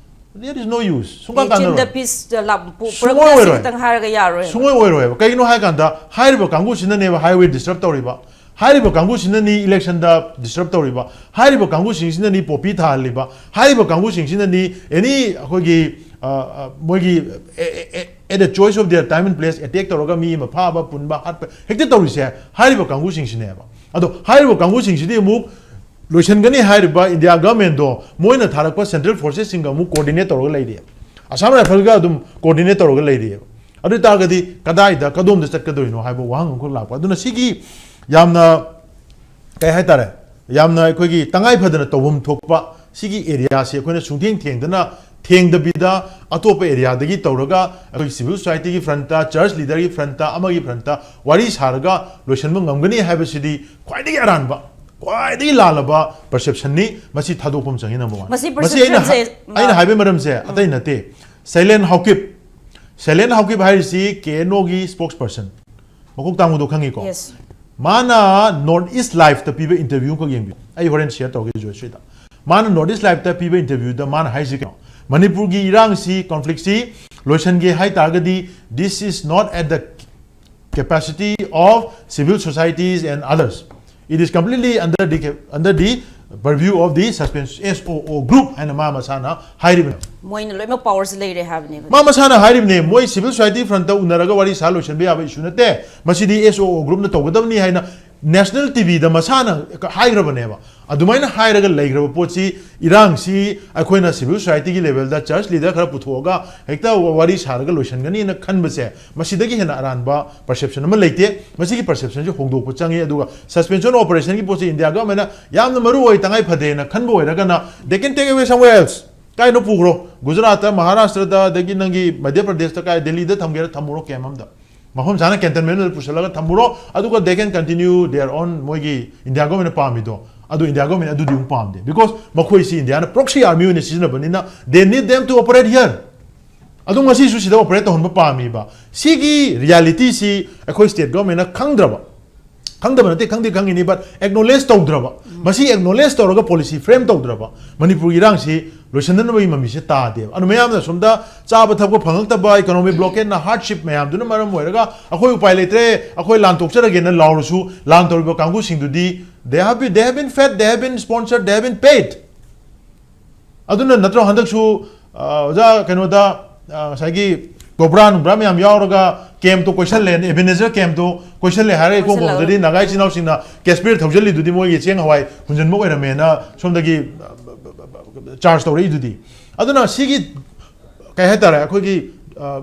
there is no use, ꯁꯨꯡꯀꯥꯟ ꯆꯤꯟꯗ ꯀꯥꯟꯅꯔꯣꯏ꯫ peace ꯂꯥꯛ- ꯄꯨ- ꯁꯨꯡꯑꯣꯏ ꯄꯨꯔꯛꯄꯁꯦ ꯑꯣꯏꯔꯣꯏ꯫ ꯈꯤꯇꯪ ꯍꯥꯏꯔꯒ ꯌꯥꯔꯣꯏ꯫ ꯁꯨꯡꯑꯣꯏ ꯑꯣꯏꯔꯣꯏꯕ꯫ ꯀꯩꯒꯤꯅꯣ ꯍꯥꯏ ꯀꯥꯟꯗ ꯍꯥꯏꯔꯤꯕ ꯀꯥꯡꯕꯨꯁꯤꯅꯅꯦꯕ highway disturb ꯇꯧꯔꯤꯕ, ꯍꯥꯏꯔꯤꯕ ꯀꯥꯡꯕꯨꯁꯤꯅꯅꯤ electionꯗ disturb ꯇꯧꯔꯤꯕ, ꯍꯥꯏꯔꯤꯕ ꯀꯥꯡꯕꯨꯁꯤꯡꯁꯤꯅꯅꯤ poppy ꯊꯥꯍꯜꯂꯤꯕ, ꯍꯥꯏꯔꯤꯕ ꯀꯥꯡꯕꯨꯁꯤꯡꯁꯤꯅꯅꯤ any ꯑꯩꯈꯣꯏꯒꯤ, ꯑ, ꯑ, ꯃꯣꯏꯒꯤ, ꯑꯦ, ꯑꯦ, ꯑꯦ, at the choice of their time and place attack ꯇꯧꯔꯒ ꯃꯤ ꯑꯃ ꯐꯥꯕ, ꯄꯨꯟꯕ, ꯍꯥꯠꯄ ꯍꯦꯛꯇ ꯇꯧꯔꯤꯁꯦ ꯍꯥꯏꯔꯤꯕ ꯀꯥꯡꯕꯨꯁꯤꯡꯁꯤꯅꯦꯕ꯫ ꯑꯗꯣ ꯍꯥꯏꯔꯤꯕ ꯀꯥꯡꯕꯨꯁꯤꯡꯁꯤꯗꯤ ꯑꯃꯨꯛ ꯂꯣꯏꯁꯤꯟꯒꯅꯤ ꯍꯥꯏꯔꯤꯕ ꯏꯟꯗꯤꯌꯥ ꯒꯚꯔꯟꯃꯦꯟꯗꯣ ꯃꯣꯏꯅ ꯊꯥꯔꯛꯄ central forcesꯁꯤꯡꯒ ꯑꯃꯨꯛ coordinate ꯇꯧꯔꯒ ꯂꯩꯔꯤ꯫ ꯑꯁꯥꯝ ꯔꯥꯏꯐꯜꯒ ꯑꯗꯨꯝ coordinate ꯇꯧꯔꯒ ꯂꯩꯔꯤꯑꯕ꯫ ꯑꯗꯨ ꯑꯣꯏ ꯇꯥꯔꯒꯗꯤ ꯀꯗꯥꯏꯗ, ꯀꯗꯣꯝꯗ ꯆꯠꯀꯗꯣꯏꯅꯣ ꯍꯥꯏꯕ ꯋꯥꯍꯪ ꯑꯃꯈꯛ ꯂꯥꯛꯄ꯫ ꯑꯗꯨꯅ ꯁꯤꯒꯤ ꯌꯥꯝꯅ, ꯀꯩ ꯍꯥꯏꯇꯥꯔꯦ, ꯌꯥꯝꯅ ꯑꯩꯈꯣꯏꯒꯤ ꯇꯉꯥꯏ ꯐꯗꯅ ꯇꯧꯐꯝ ꯊꯣꯛꯄ ꯁꯤꯒꯤ areaꯁꯤ ꯑꯩꯈꯣꯏꯅ ꯁꯨꯡꯊꯦꯡ ꯊꯦꯡꯗꯅ ꯊꯦꯡꯗꯕꯤꯗ ꯑꯇꯣꯞꯄ ꯑꯦꯔꯤꯌꯥꯗꯒꯤ ꯇꯧꯔꯒ ꯑꯩꯈꯣꯏ ꯁꯤꯚꯤꯜ ꯁꯣꯁꯥꯏꯇꯤꯒꯤ ꯐ꯭ꯔꯟꯠꯇ, ꯆꯔꯆ ꯂꯤꯗꯔꯒꯤ ꯐ꯭ꯔꯟꯠꯇ, ꯑꯃꯒꯤ ꯐ꯭ꯔꯟꯠꯇ ꯋꯥꯔꯤ ꯁꯥꯔꯒ ꯂꯣꯏꯁꯤꯟꯕ ꯉꯝꯒꯅꯤ ꯍꯥꯏꯕꯁꯤꯗꯤ ꯈ꯭ꯋꯥꯏꯗꯒꯤ ꯑꯔꯥꯟꯕ, ꯈ꯭ꯋꯥꯏꯗꯒꯤ ꯂꯥꯜꯂꯕ ꯄꯔꯁꯦꯞꯁꯟꯅꯤ꯫ ꯃꯁꯤ ꯊꯥꯗꯣꯛꯄ ꯑꯃ ꯆꯪꯉꯤ, ꯅꯝꯕꯔ ꯋꯥꯟ꯫ ꯃꯁꯤ ꯃꯁꯤ ꯑꯩꯅ perceptionꯁꯦ, ꯑꯩꯅ ꯍꯥꯏꯕꯒꯤ ꯃꯔꯝꯁꯦ ꯑꯇꯩ ꯅꯠꯇꯦ꯫ ꯁꯩꯂꯦꯟ ꯍꯥꯎꯀꯤꯞ, ꯁꯩꯂꯦꯟ ꯍꯥꯎꯀꯤꯞ ꯍꯥꯏꯔꯤꯁꯤ ꯀꯦ ꯑꯦꯟ ꯑꯣꯒꯤ ꯁ꯭ꯄꯣꯛꯁ ꯄꯔꯁꯟ, ꯃꯀꯣꯛ ꯇꯥꯡꯕꯗꯣ ꯈꯪꯉꯤꯀꯣ? Yes. ꯃꯥꯅ ꯅꯣꯔꯠ ꯏꯁ ꯂꯥꯏꯐꯇ ꯄꯤꯕ ꯏꯟꯇꯔꯚ꯭ꯌꯨ ꯑꯃꯈꯛ ꯌꯦꯡꯕꯤꯌꯨ꯫ ꯑꯩ ꯍꯣꯔꯦꯟ ꯁꯤꯌꯔ ꯇꯧꯔꯒꯦ ꯖꯣꯏꯁ꯭ꯔꯤꯗ꯫ ꯃꯥꯅ ꯅꯣꯔꯠ ꯏꯁ ꯂꯥꯏꯐꯇ ꯄꯤꯕ ꯏꯟꯇꯔꯚ꯭ꯌꯨꯗ ꯃꯥꯅ ꯍꯥꯏꯁꯤ ꯀꯩꯅꯣ? ꯃꯅꯤꯄꯨꯔꯒꯤ ꯏꯔꯥꯡꯁꯤ, ꯀꯣꯟꯐ꯭ꯂꯤꯛꯁꯤ ꯂꯣꯏꯁꯤꯟꯒꯦ ꯍꯥꯏ ꯇꯥꯔꯒꯗꯤ, this is not at the capacity of civil societies and others. It is completely under the cap- under the purview of the suspension S O O group ꯍꯥꯏꯅ ꯃꯥ ꯃꯁꯥꯅ ꯍꯥꯏꯔꯤꯕꯅꯤ꯫ ꯃꯣꯏꯅ ꯂꯣꯏꯅꯃꯛ ꯄꯋꯥꯔꯁꯦ ꯂꯩꯔꯦ ꯍꯥꯏꯕꯅꯦꯕ꯫ ꯃꯥ ꯃꯁꯥꯅ ꯍꯥꯏꯔꯤꯕꯅꯦ, ꯃꯣꯏ ꯁꯤꯚꯤꯜ ꯁꯣꯁꯥꯏꯇꯤ ꯐ꯭ꯔꯟꯠꯇ ꯎꯅꯔꯒ ꯋꯥꯔꯤ ꯁꯥ ꯂꯣꯏꯁꯤꯟꯕ ꯌꯥꯕ ꯏꯁꯨ ꯅꯠꯇꯦ, ꯃꯁꯤꯗꯤ S O O groupꯅ ꯇꯧꯒꯗꯕꯅꯤ ꯍꯥꯏꯅ ꯅꯦꯁꯅꯦꯜ ꯇꯤꯚꯤꯗ ꯃꯁꯥꯅ ꯍꯥꯏꯈ꯭ꯔꯕꯅꯦꯕ꯫ ꯑꯗꯨꯃꯥꯏꯅ ꯍꯥꯏꯔꯒ ꯂꯩꯈ꯭ꯔꯕ ꯄꯣꯠꯁꯤ, ꯏꯔꯥꯡꯁꯤ ꯑꯩꯈꯣꯏꯅ ꯁꯤꯚꯤꯜ ꯁꯣꯁꯥꯏꯇꯤꯒꯤ ꯂꯦꯚꯦꯜꯗ ꯆꯔꯆ ꯂꯤꯗꯔ ꯈꯔ ꯄꯨꯊꯣꯛꯑꯒ ꯍꯦꯛꯇ ꯋꯥꯔꯤ ꯁꯥꯔꯒ ꯂꯣꯏꯁꯤꯟꯒꯅꯤꯅ ꯈꯟꯕꯁꯦ, ꯃꯁꯤꯗꯒꯤ ꯍꯦꯟꯅ ꯑꯔꯥꯟꯕ ꯄꯔꯁꯦꯞꯁꯟ ꯑꯃ ꯂꯩꯇꯦ꯫ ꯃꯁꯤꯒꯤ ꯄꯔꯁꯦꯞꯁꯟꯁꯤ ꯍꯣꯡꯗꯣꯛꯄ ꯆꯪꯉꯤ꯫ ꯑꯗꯨꯒ ꯁꯁꯄꯦꯟꯁꯟ ꯑꯣꯄꯔꯦꯁꯟꯒꯤ ꯄꯣꯠꯁꯤ ꯏꯟꯗꯤꯌꯥ ꯒꯚꯔꯟꯃꯦꯟꯅ ꯌꯥꯝꯅ ꯃꯔꯨ ꯑꯣꯏ, ꯇꯉꯥꯏ ꯐꯗꯦꯅ ꯈꯟꯕ ꯑꯣꯏꯔꯒꯅ, they can take away somewhere else. ꯀꯥꯏꯅꯣ ꯄꯨꯈ꯭ꯔꯣ, ꯒꯨꯖꯔꯥꯠꯇ, ꯃꯍꯥꯔꯥꯁꯇ꯭ꯔꯗ, ꯑꯗꯒꯤ ꯅꯪꯒꯤ ꯃꯙ꯭ꯌ ꯄ꯭ꯔꯗꯦꯁꯇ, ꯀꯥꯏ, ꯗꯦꯜꯂꯤꯗ ꯊꯝꯒꯦꯔꯥ ꯊꯝꯃꯨꯔꯣ, ꯀꯦꯝ ꯑꯝꯗ꯫ ꯃꯐꯝ ꯆꯥꯅ ꯀꯦꯟꯇꯟꯃꯦꯟꯗ ꯄꯨꯁꯤꯜꯂꯒ ꯊꯝꯃꯨꯔꯣ, ꯑꯗꯨꯒ they can continue their own, ꯃꯣꯏꯒꯤ ꯏꯟꯗꯤꯌꯥ ꯒꯚꯔꯟꯃꯦꯟꯅ ꯄꯥꯝꯃꯤꯗꯣ꯫ ꯑꯗꯨ ꯏꯟꯗꯤꯌꯥ ꯒꯚꯔꯟꯃꯦꯟ ꯑꯗꯨꯗꯤ ꯑꯃꯨꯛ ꯄꯥꯝꯗꯦ, because ꯃꯈꯣꯏꯁꯤ ꯏꯟꯗꯤꯌꯥꯅ ꯄ꯭ꯔꯣꯛꯁꯤ ꯑꯥꯔꯃꯤ ꯑꯣꯏꯅ ꯁꯤꯖꯤꯟꯅꯕꯅꯤꯅ, they need them to operate here. ꯑꯗꯨ ꯉꯁꯤꯁꯨ ꯁꯤꯗ ꯑꯣꯄꯔꯦꯠ ꯇꯧꯍꯟꯕ ꯄꯥꯝꯃꯤꯕ꯫ ꯁꯤꯒꯤ ꯔꯤꯌꯥꯂꯤꯇꯤꯁꯤ ꯑꯩꯈꯣꯏ ꯁ꯭ꯇꯦꯠ ꯒꯚꯔꯟꯃꯦꯟꯅ ꯈꯪꯗ꯭ꯔꯕ, ꯈꯪꯗꯕ ꯅꯠꯇꯦ, ꯈꯪꯗꯤ ꯈꯪꯉꯤꯅꯤ, but acknowledge ꯇꯧꯗ꯭ꯔꯕ꯫ ꯃꯁꯤ acknowledge ꯇꯧꯔꯒ ꯄꯣꯂꯤꯁꯤ ꯐ꯭ꯔꯦꯝ ꯇꯧꯗ꯭ꯔꯕ, ꯃꯅꯤꯄꯨꯔꯒꯤ ꯏꯔꯥꯡꯁꯤ ꯂꯣꯏꯁꯤꯟꯅꯅꯕꯒꯤ ꯃꯃꯤꯁꯦ ꯇꯥꯗꯦꯕ꯫ ꯑꯗꯨ ꯃꯌꯥꯝꯅ ꯁꯣꯝꯗ ꯆꯥꯕ ꯊꯛꯄ ꯐꯪꯉꯛꯇꯕ, ꯏꯀꯣꯅꯣꯃꯤꯛ ꯕ꯭ꯂꯣꯀꯦꯠꯅ, ꯍꯥꯔꯗꯁꯤꯞ ꯃꯌꯥꯝꯗꯨꯅ ꯃꯔꯝ ꯑꯣꯏꯔꯒ ꯑꯩꯈꯣꯏ ꯎꯄꯥꯏ ꯂꯩꯇ꯭ꯔꯦ, ꯑꯩꯈꯣꯏ ꯂꯥꯟ ꯇꯣꯛꯆꯔꯒꯦꯅ ꯂꯥꯎꯔꯁꯨ, ꯂꯥꯟ ꯇꯧꯔꯤꯕ ꯀꯥꯡꯕꯨꯁꯤꯡꯗꯨꯗꯤ they have been, they have been fed, they have been sponsored, they have been paid. ꯑꯗꯨꯅ ꯅꯠꯇ꯭ꯔꯣ ꯍꯟꯗꯛꯁꯨ, ꯑ, ꯑꯣꯖꯥ, ꯀꯩꯅꯣꯗ, ꯑ, ꯉꯁꯥꯏꯒꯤ ꯀꯣꯕ꯭ꯔꯥ ꯅꯨꯡꯕ꯭ꯔꯥ ꯃꯌꯥꯝ ꯌꯥꯎꯔꯒ ꯀꯦꯝꯇꯣ ꯀꯣꯏꯁꯜꯂꯦ, ꯑꯦꯕꯦꯅꯦꯖꯔ ꯀꯦꯝꯇꯣ ꯀꯣꯏꯁꯜꯂꯦ ꯍꯥꯏꯔꯒ, ꯑꯩꯈꯣꯏ ꯀꯣꯏꯁꯜꯂꯒ꯫ ꯈꯣꯡꯕꯣꯡꯗꯗꯤ ꯅꯥꯒꯥ ꯏꯆꯤꯟ ꯏꯅꯥꯎꯁꯤꯡꯅ ꯀꯦꯁꯄꯤꯔ ꯊꯧꯖꯤꯜꯂꯤꯗꯨꯗꯤ ꯃꯣꯏꯒꯤ ꯆꯦꯡ ꯍꯋꯥꯏ ꯍꯨꯟꯖꯤꯟꯕ ꯑꯣꯏꯔꯝꯃꯦꯅ ꯁꯣꯝꯗꯒꯤ, ꯑ, ꯆꯥꯔꯖ ꯇꯧꯔꯛꯏꯗꯨꯗꯤ꯫ ꯑꯗꯨꯅ ꯁꯤꯒꯤ ꯀꯩ ꯍꯥꯏꯇꯥꯔꯦ, ꯑꯩꯈꯣꯏꯒꯤ, ꯑ,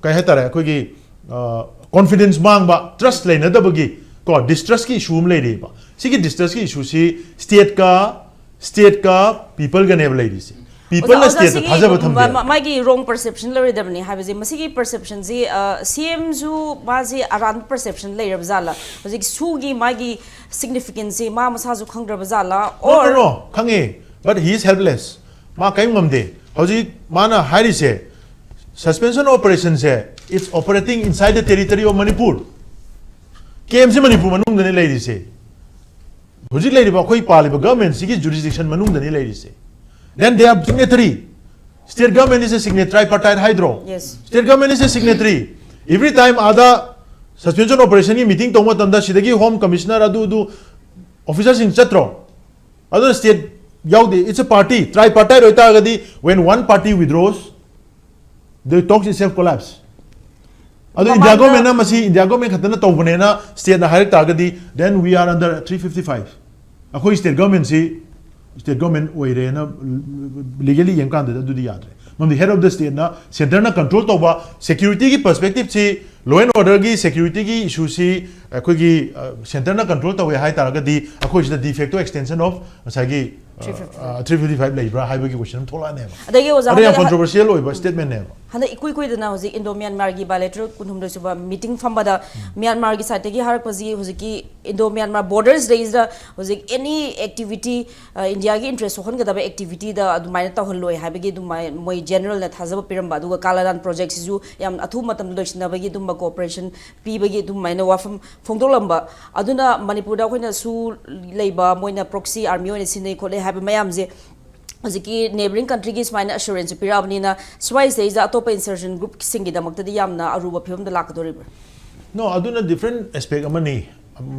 ꯀꯩ ꯍꯥꯏꯇꯥꯔꯦ, ꯑꯩꯈꯣꯏꯒꯤ, ꯑ, ꯀꯣꯟꯐꯤꯗꯦꯟꯁ ꯃꯥꯡꯕ, ꯇ꯭ꯔꯁ ꯂꯩꯅꯗꯕꯒꯤ, ꯀꯣ, ꯗꯤꯁꯇ꯭ꯔꯁꯀꯤ ꯏꯁꯨ ꯑꯃ ꯂꯩꯔꯤꯕ꯫ ꯁꯤꯒꯤ ꯗꯤꯁꯇ꯭ꯔꯁꯀꯤ ꯏꯁꯨꯁꯤ ꯁ꯭ꯇꯦꯠꯀ, ꯁ꯭ꯇꯦꯠꯀ ꯄꯤꯄꯜꯒꯅꯦꯕ ꯂꯩꯔꯤꯁꯦ꯫ People ꯑꯣꯖꯥ, ꯅ state ꯇ ꯁꯤꯒꯤ ꯊꯥꯖꯕ ꯊꯝꯗꯦ꯫ ꯃꯥ- ꯃꯥꯒꯤ wrong perception ꯂꯩꯔꯣꯏꯗꯕꯅꯤ ꯍꯥꯏꯕꯁꯦ, ꯃꯁꯤꯒꯤ perception ꯁꯤ ꯁꯤ ꯑꯦꯝꯁꯨ ꯃꯥꯁꯦ ꯑꯔꯥꯟꯕ perception ꯂꯩꯔꯕ ꯖꯥꯠꯂ? ꯍꯧꯖꯤꯛ ꯁꯨꯒꯤ ꯃꯥꯒꯤ significance ꯁꯤ ꯃꯥ ꯃꯁꯥꯁꯨ ꯈꯪꯗ꯭ꯔꯕ ꯖꯥꯠꯂ? No, no, Or no, ꯈꯪꯉꯦ, but he is helpless. ꯃꯥ ꯀꯔꯤꯝ ꯉꯝꯗꯦ꯫ ꯍꯧꯖꯤꯛ ꯃꯥꯅ ꯍꯥꯏꯔꯤꯁꯦ, suspension operation ꯁꯦ, it's operating inside the territory of Manipur. K M C Manipur ꯃꯅꯨꯡꯗꯅꯤ ꯂꯩꯔꯤꯁꯦ꯫ ꯍꯧꯖꯤꯛ ꯂꯩꯔꯤꯕ ꯑꯩꯈꯣꯏ ꯄꯥꯜꯂꯤꯕ government ꯁꯤꯒꯤ jurisdiction ꯃꯅꯨꯡꯗꯅꯤ ꯂꯩꯔꯤꯁꯦ꯫ Then they are signatory. State government is a signatory, tripartite ꯍꯥꯏꯗ꯭ꯔꯣ? Yes. State government is a signatory. Every time ꯑꯥꯗ suspension operation ꯒꯤ meeting ꯇꯧꯕ ꯃꯇꯝꯗ ꯁꯤꯗꯒꯤ home commissioner ꯑꯗꯨ ꯑꯗꯨ officer ꯁꯤꯡ ꯆꯠꯇ꯭ꯔꯣ? ꯑꯗꯨꯅ state ꯌꯥꯎꯗꯦ꯫ It's a party, tripartite ꯑꯣꯏꯇꯥꯔꯒꯗꯤ, when one party withdraws, the talks itself collapse. ꯑꯗꯣ India ꯃꯃꯥꯡꯗ government ꯅ ꯃꯁꯤ India government ꯈꯛꯇꯅ ꯇꯧꯕꯅꯦꯅ state ꯅ ꯍꯥꯏꯔꯛ ꯇꯥꯔꯒꯗꯤ, then we are under three fifty five. ꯑꯩꯈꯣꯏ state government ꯁꯤ state government ꯑꯣꯏꯔꯦꯅ legally ꯌꯦꯡꯀꯥꯟꯗꯗꯤ ꯑꯗꯨꯗꯤ ꯌꯥꯗ꯭ꯔꯦ꯫ ꯃꯔꯝꯗꯤ head of the state ꯅ, centre ꯅ control ꯇꯧꯕ security ꯒꯤ perspective ꯁꯤ, law and order ꯒꯤ security ꯒꯤ issue ꯁꯤ ꯑꯩꯈꯣꯏꯒꯤ centre ꯅ control ꯇꯧꯋꯦ ꯍꯥꯏ ꯇꯥꯔꯒꯗꯤ, ꯑꯩꯈꯣꯏ ꯁꯤꯗ de facto extension of ꯉꯁꯥꯏꯒꯤ Three fifty five. Three fifty five ꯂꯩꯕ꯭ꯔꯥ ꯍꯥꯏꯕꯒꯤ question ꯑꯃ ꯊꯣꯛꯂꯛꯑꯅꯦꯕ꯫ ꯑꯗꯒꯤ ꯑꯣꯖꯥ, ꯑꯗ ꯌꯥꯝ ꯍꯟꯗꯛ- controversial ꯑꯣꯏꯕ statement ꯅꯦꯕ꯫ ꯍꯟꯗꯛ ꯏꯀꯨꯏ ꯀꯨꯏꯗꯅ ꯍꯧꯖꯤꯛ Indo Myanmar ꯒꯤ bilateral ꯀꯨꯟꯍꯨꯝꯗꯣꯏ ꯁꯨꯕ meeting ꯐꯝꯕꯗ Myanmar ꯒꯤ side ꯇꯒꯤ ꯍꯥꯏꯔꯛꯄꯁꯤ, ꯍꯧꯖꯤꯛꯀꯤ Indo Myanmar border ꯁꯤꯗꯩꯁꯤꯗ ꯍꯧꯖꯤꯛ any activity, ꯑ, India ꯒꯤ interest ꯁꯣꯛꯍꯟꯒꯗꯕ activity ꯗ ꯑꯗꯨꯃꯥꯏꯅ ꯇꯧꯍꯜꯂꯣꯏ ꯍꯥꯏꯕꯒꯤ ꯑꯗꯨꯃꯥꯏꯅ ꯃꯣꯏ general ꯅ ꯊꯥꯖꯕ ꯄꯤꯔꯝꯕ, ꯑꯗꯨꯒ ꯀꯥꯂꯥꯗꯥꯟ project ꯁꯤꯁꯨ ꯌꯥꯝ ꯑꯊꯨꯕ ꯃꯇꯝꯗ ꯂꯣꯏꯁꯤꯟꯅꯕꯒꯤ ꯑꯗꯨꯝꯕ cooperation ꯄꯤꯕꯒꯤ ꯑꯗꯨꯃꯥꯏꯅ ꯋꯥꯐꯝ ꯐꯣꯡꯗꯣꯛꯂꯝꯕ꯫ ꯑꯗꯨꯅ ꯃꯅꯤꯄꯨꯔꯗ ꯑꯩꯈꯣꯏꯅ ꯁꯨ ꯂꯩꯕ, ꯃꯣꯏꯅ proxy army ꯑꯣꯏꯅ ꯁꯤꯖꯤꯟꯅꯩ ꯈꯣꯠꯂꯦ ꯍꯥꯏꯕ ꯃꯌꯥꯝꯁꯦ ꯍꯧꯖꯤꯛꯀꯤ neighbouring country ꯒꯤ ꯁꯨꯃꯥꯏꯅ assurance ꯄꯤꯔꯛꯑꯕꯅꯤꯅ, ꯁ꯭ꯋꯥꯏꯁꯤꯗꯩꯁꯤꯗ ꯑꯇꯣꯞꯄ insurgent group ꯁꯤꯡꯒꯤꯗꯃꯛꯇꯗꯤ ꯌꯥꯝꯅ ꯑꯔꯨꯕ ꯐꯤꯕꯝꯗ ꯂꯥꯛꯀꯗꯧꯔꯤꯕ꯭ꯔꯥ? No, ꯑꯗꯨꯅ different aspect ꯑꯃꯅꯤ꯫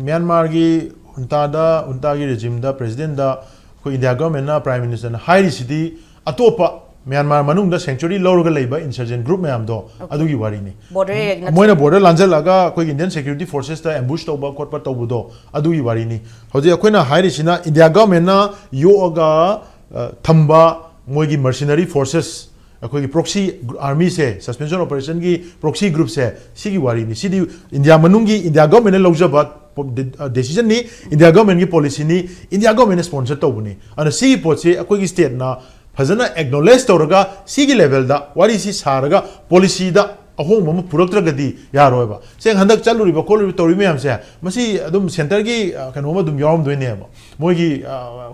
ꯃ꯭ꯌꯥꯟꯃꯥꯔꯒꯤ ꯍꯨꯟꯇꯥꯗ, ꯍꯨꯟꯇꯥꯒꯤ regime ꯗ president ꯗ ꯑꯩꯈꯣꯏ India government ꯅ, prime minister ꯅ ꯍꯥꯏꯔꯤꯁꯤꯗꯤ ꯑꯇꯣꯞꯄ ꯃ꯭ꯌꯥꯟꯃꯥꯔ ꯃꯅꯨꯡꯗ sanctuary ꯂꯧꯔꯒ ꯂꯩꯕ insurgent group ꯃꯌꯥꯝꯗꯣ, ꯑꯗꯨꯒꯤ ꯋꯥꯔꯤꯅꯤ꯫ Border area ꯅꯠꯇ꯭ꯔꯣ? ꯃꯣꯏꯅ border ꯂꯥꯟꯖꯜꯂꯒ ꯑꯩꯈꯣꯏꯒꯤ Indian security forces ꯇ ambush ꯇꯧꯕ ꯈꯣꯠꯄ ꯇꯧꯕꯗꯣ, ꯑꯗꯨꯒꯤ ꯋꯥꯔꯤꯅꯤ꯫ ꯍꯧꯖꯤꯛ ꯑꯩꯈꯣꯏꯅ ꯍꯥꯏꯔꯤꯁꯤꯅ India government ꯅ ꯌꯣꯛꯑꯒ, ꯑ, ꯊꯝꯕ ꯃꯣꯏꯒꯤ mercenary forces, ꯑꯩꯈꯣꯏꯒꯤ proxy army ꯁꯦ, suspension operation ꯒꯤ proxy group ꯁꯦ, ꯁꯤꯒꯤ ꯋꯥꯔꯤꯅꯤ꯫ ꯁꯤꯗꯤ India ꯃꯅꯨꯡꯒꯤ India government ꯅ ꯂꯧꯖꯕ ꯄꯣ-, ꯗꯤ-, ꯑ, decision ꯅꯤ, India government ꯒꯤ policy ꯅꯤ, India government ꯅ sponsor ꯇꯧꯕꯅꯤ꯫ ꯑꯗꯨꯅ ꯁꯤꯒꯤ ꯄꯣꯠꯁꯤ ꯑꯩꯈꯣꯏꯒꯤ state ꯅ ꯐꯖꯅ ꯑꯦꯛꯅꯣꯂꯦꯖ ꯇꯧꯔꯒ ꯁꯤꯒꯤ ꯂꯦꯚꯦꯜꯗ ꯋꯥꯔꯤꯁꯤ ꯁꯥꯔꯒ ꯄꯣꯂꯤꯁꯤꯗ ꯑꯍꯣꯡꯕ ꯑꯃ ꯄꯨꯔꯛꯇ꯭ꯔꯒꯗꯤ ꯌꯥꯔꯣꯏꯕ꯫ ꯁꯦꯡ ꯍꯟꯗꯛ ꯆꯠꯂꯨꯔꯤꯕ ꯈꯣꯠꯂꯨꯔꯤꯕ ꯇꯧꯔꯤ ꯃꯌꯥꯝꯁꯦ, ꯃꯁꯤ ꯑꯗꯨꯝ ꯁꯦꯟꯇꯔꯒꯤ ꯀꯩꯅꯣꯝ ꯑꯗꯨꯝ ꯌꯥꯎꯔꯝꯗꯣꯏꯅꯦꯕ꯫ ꯃꯣꯏꯒꯤ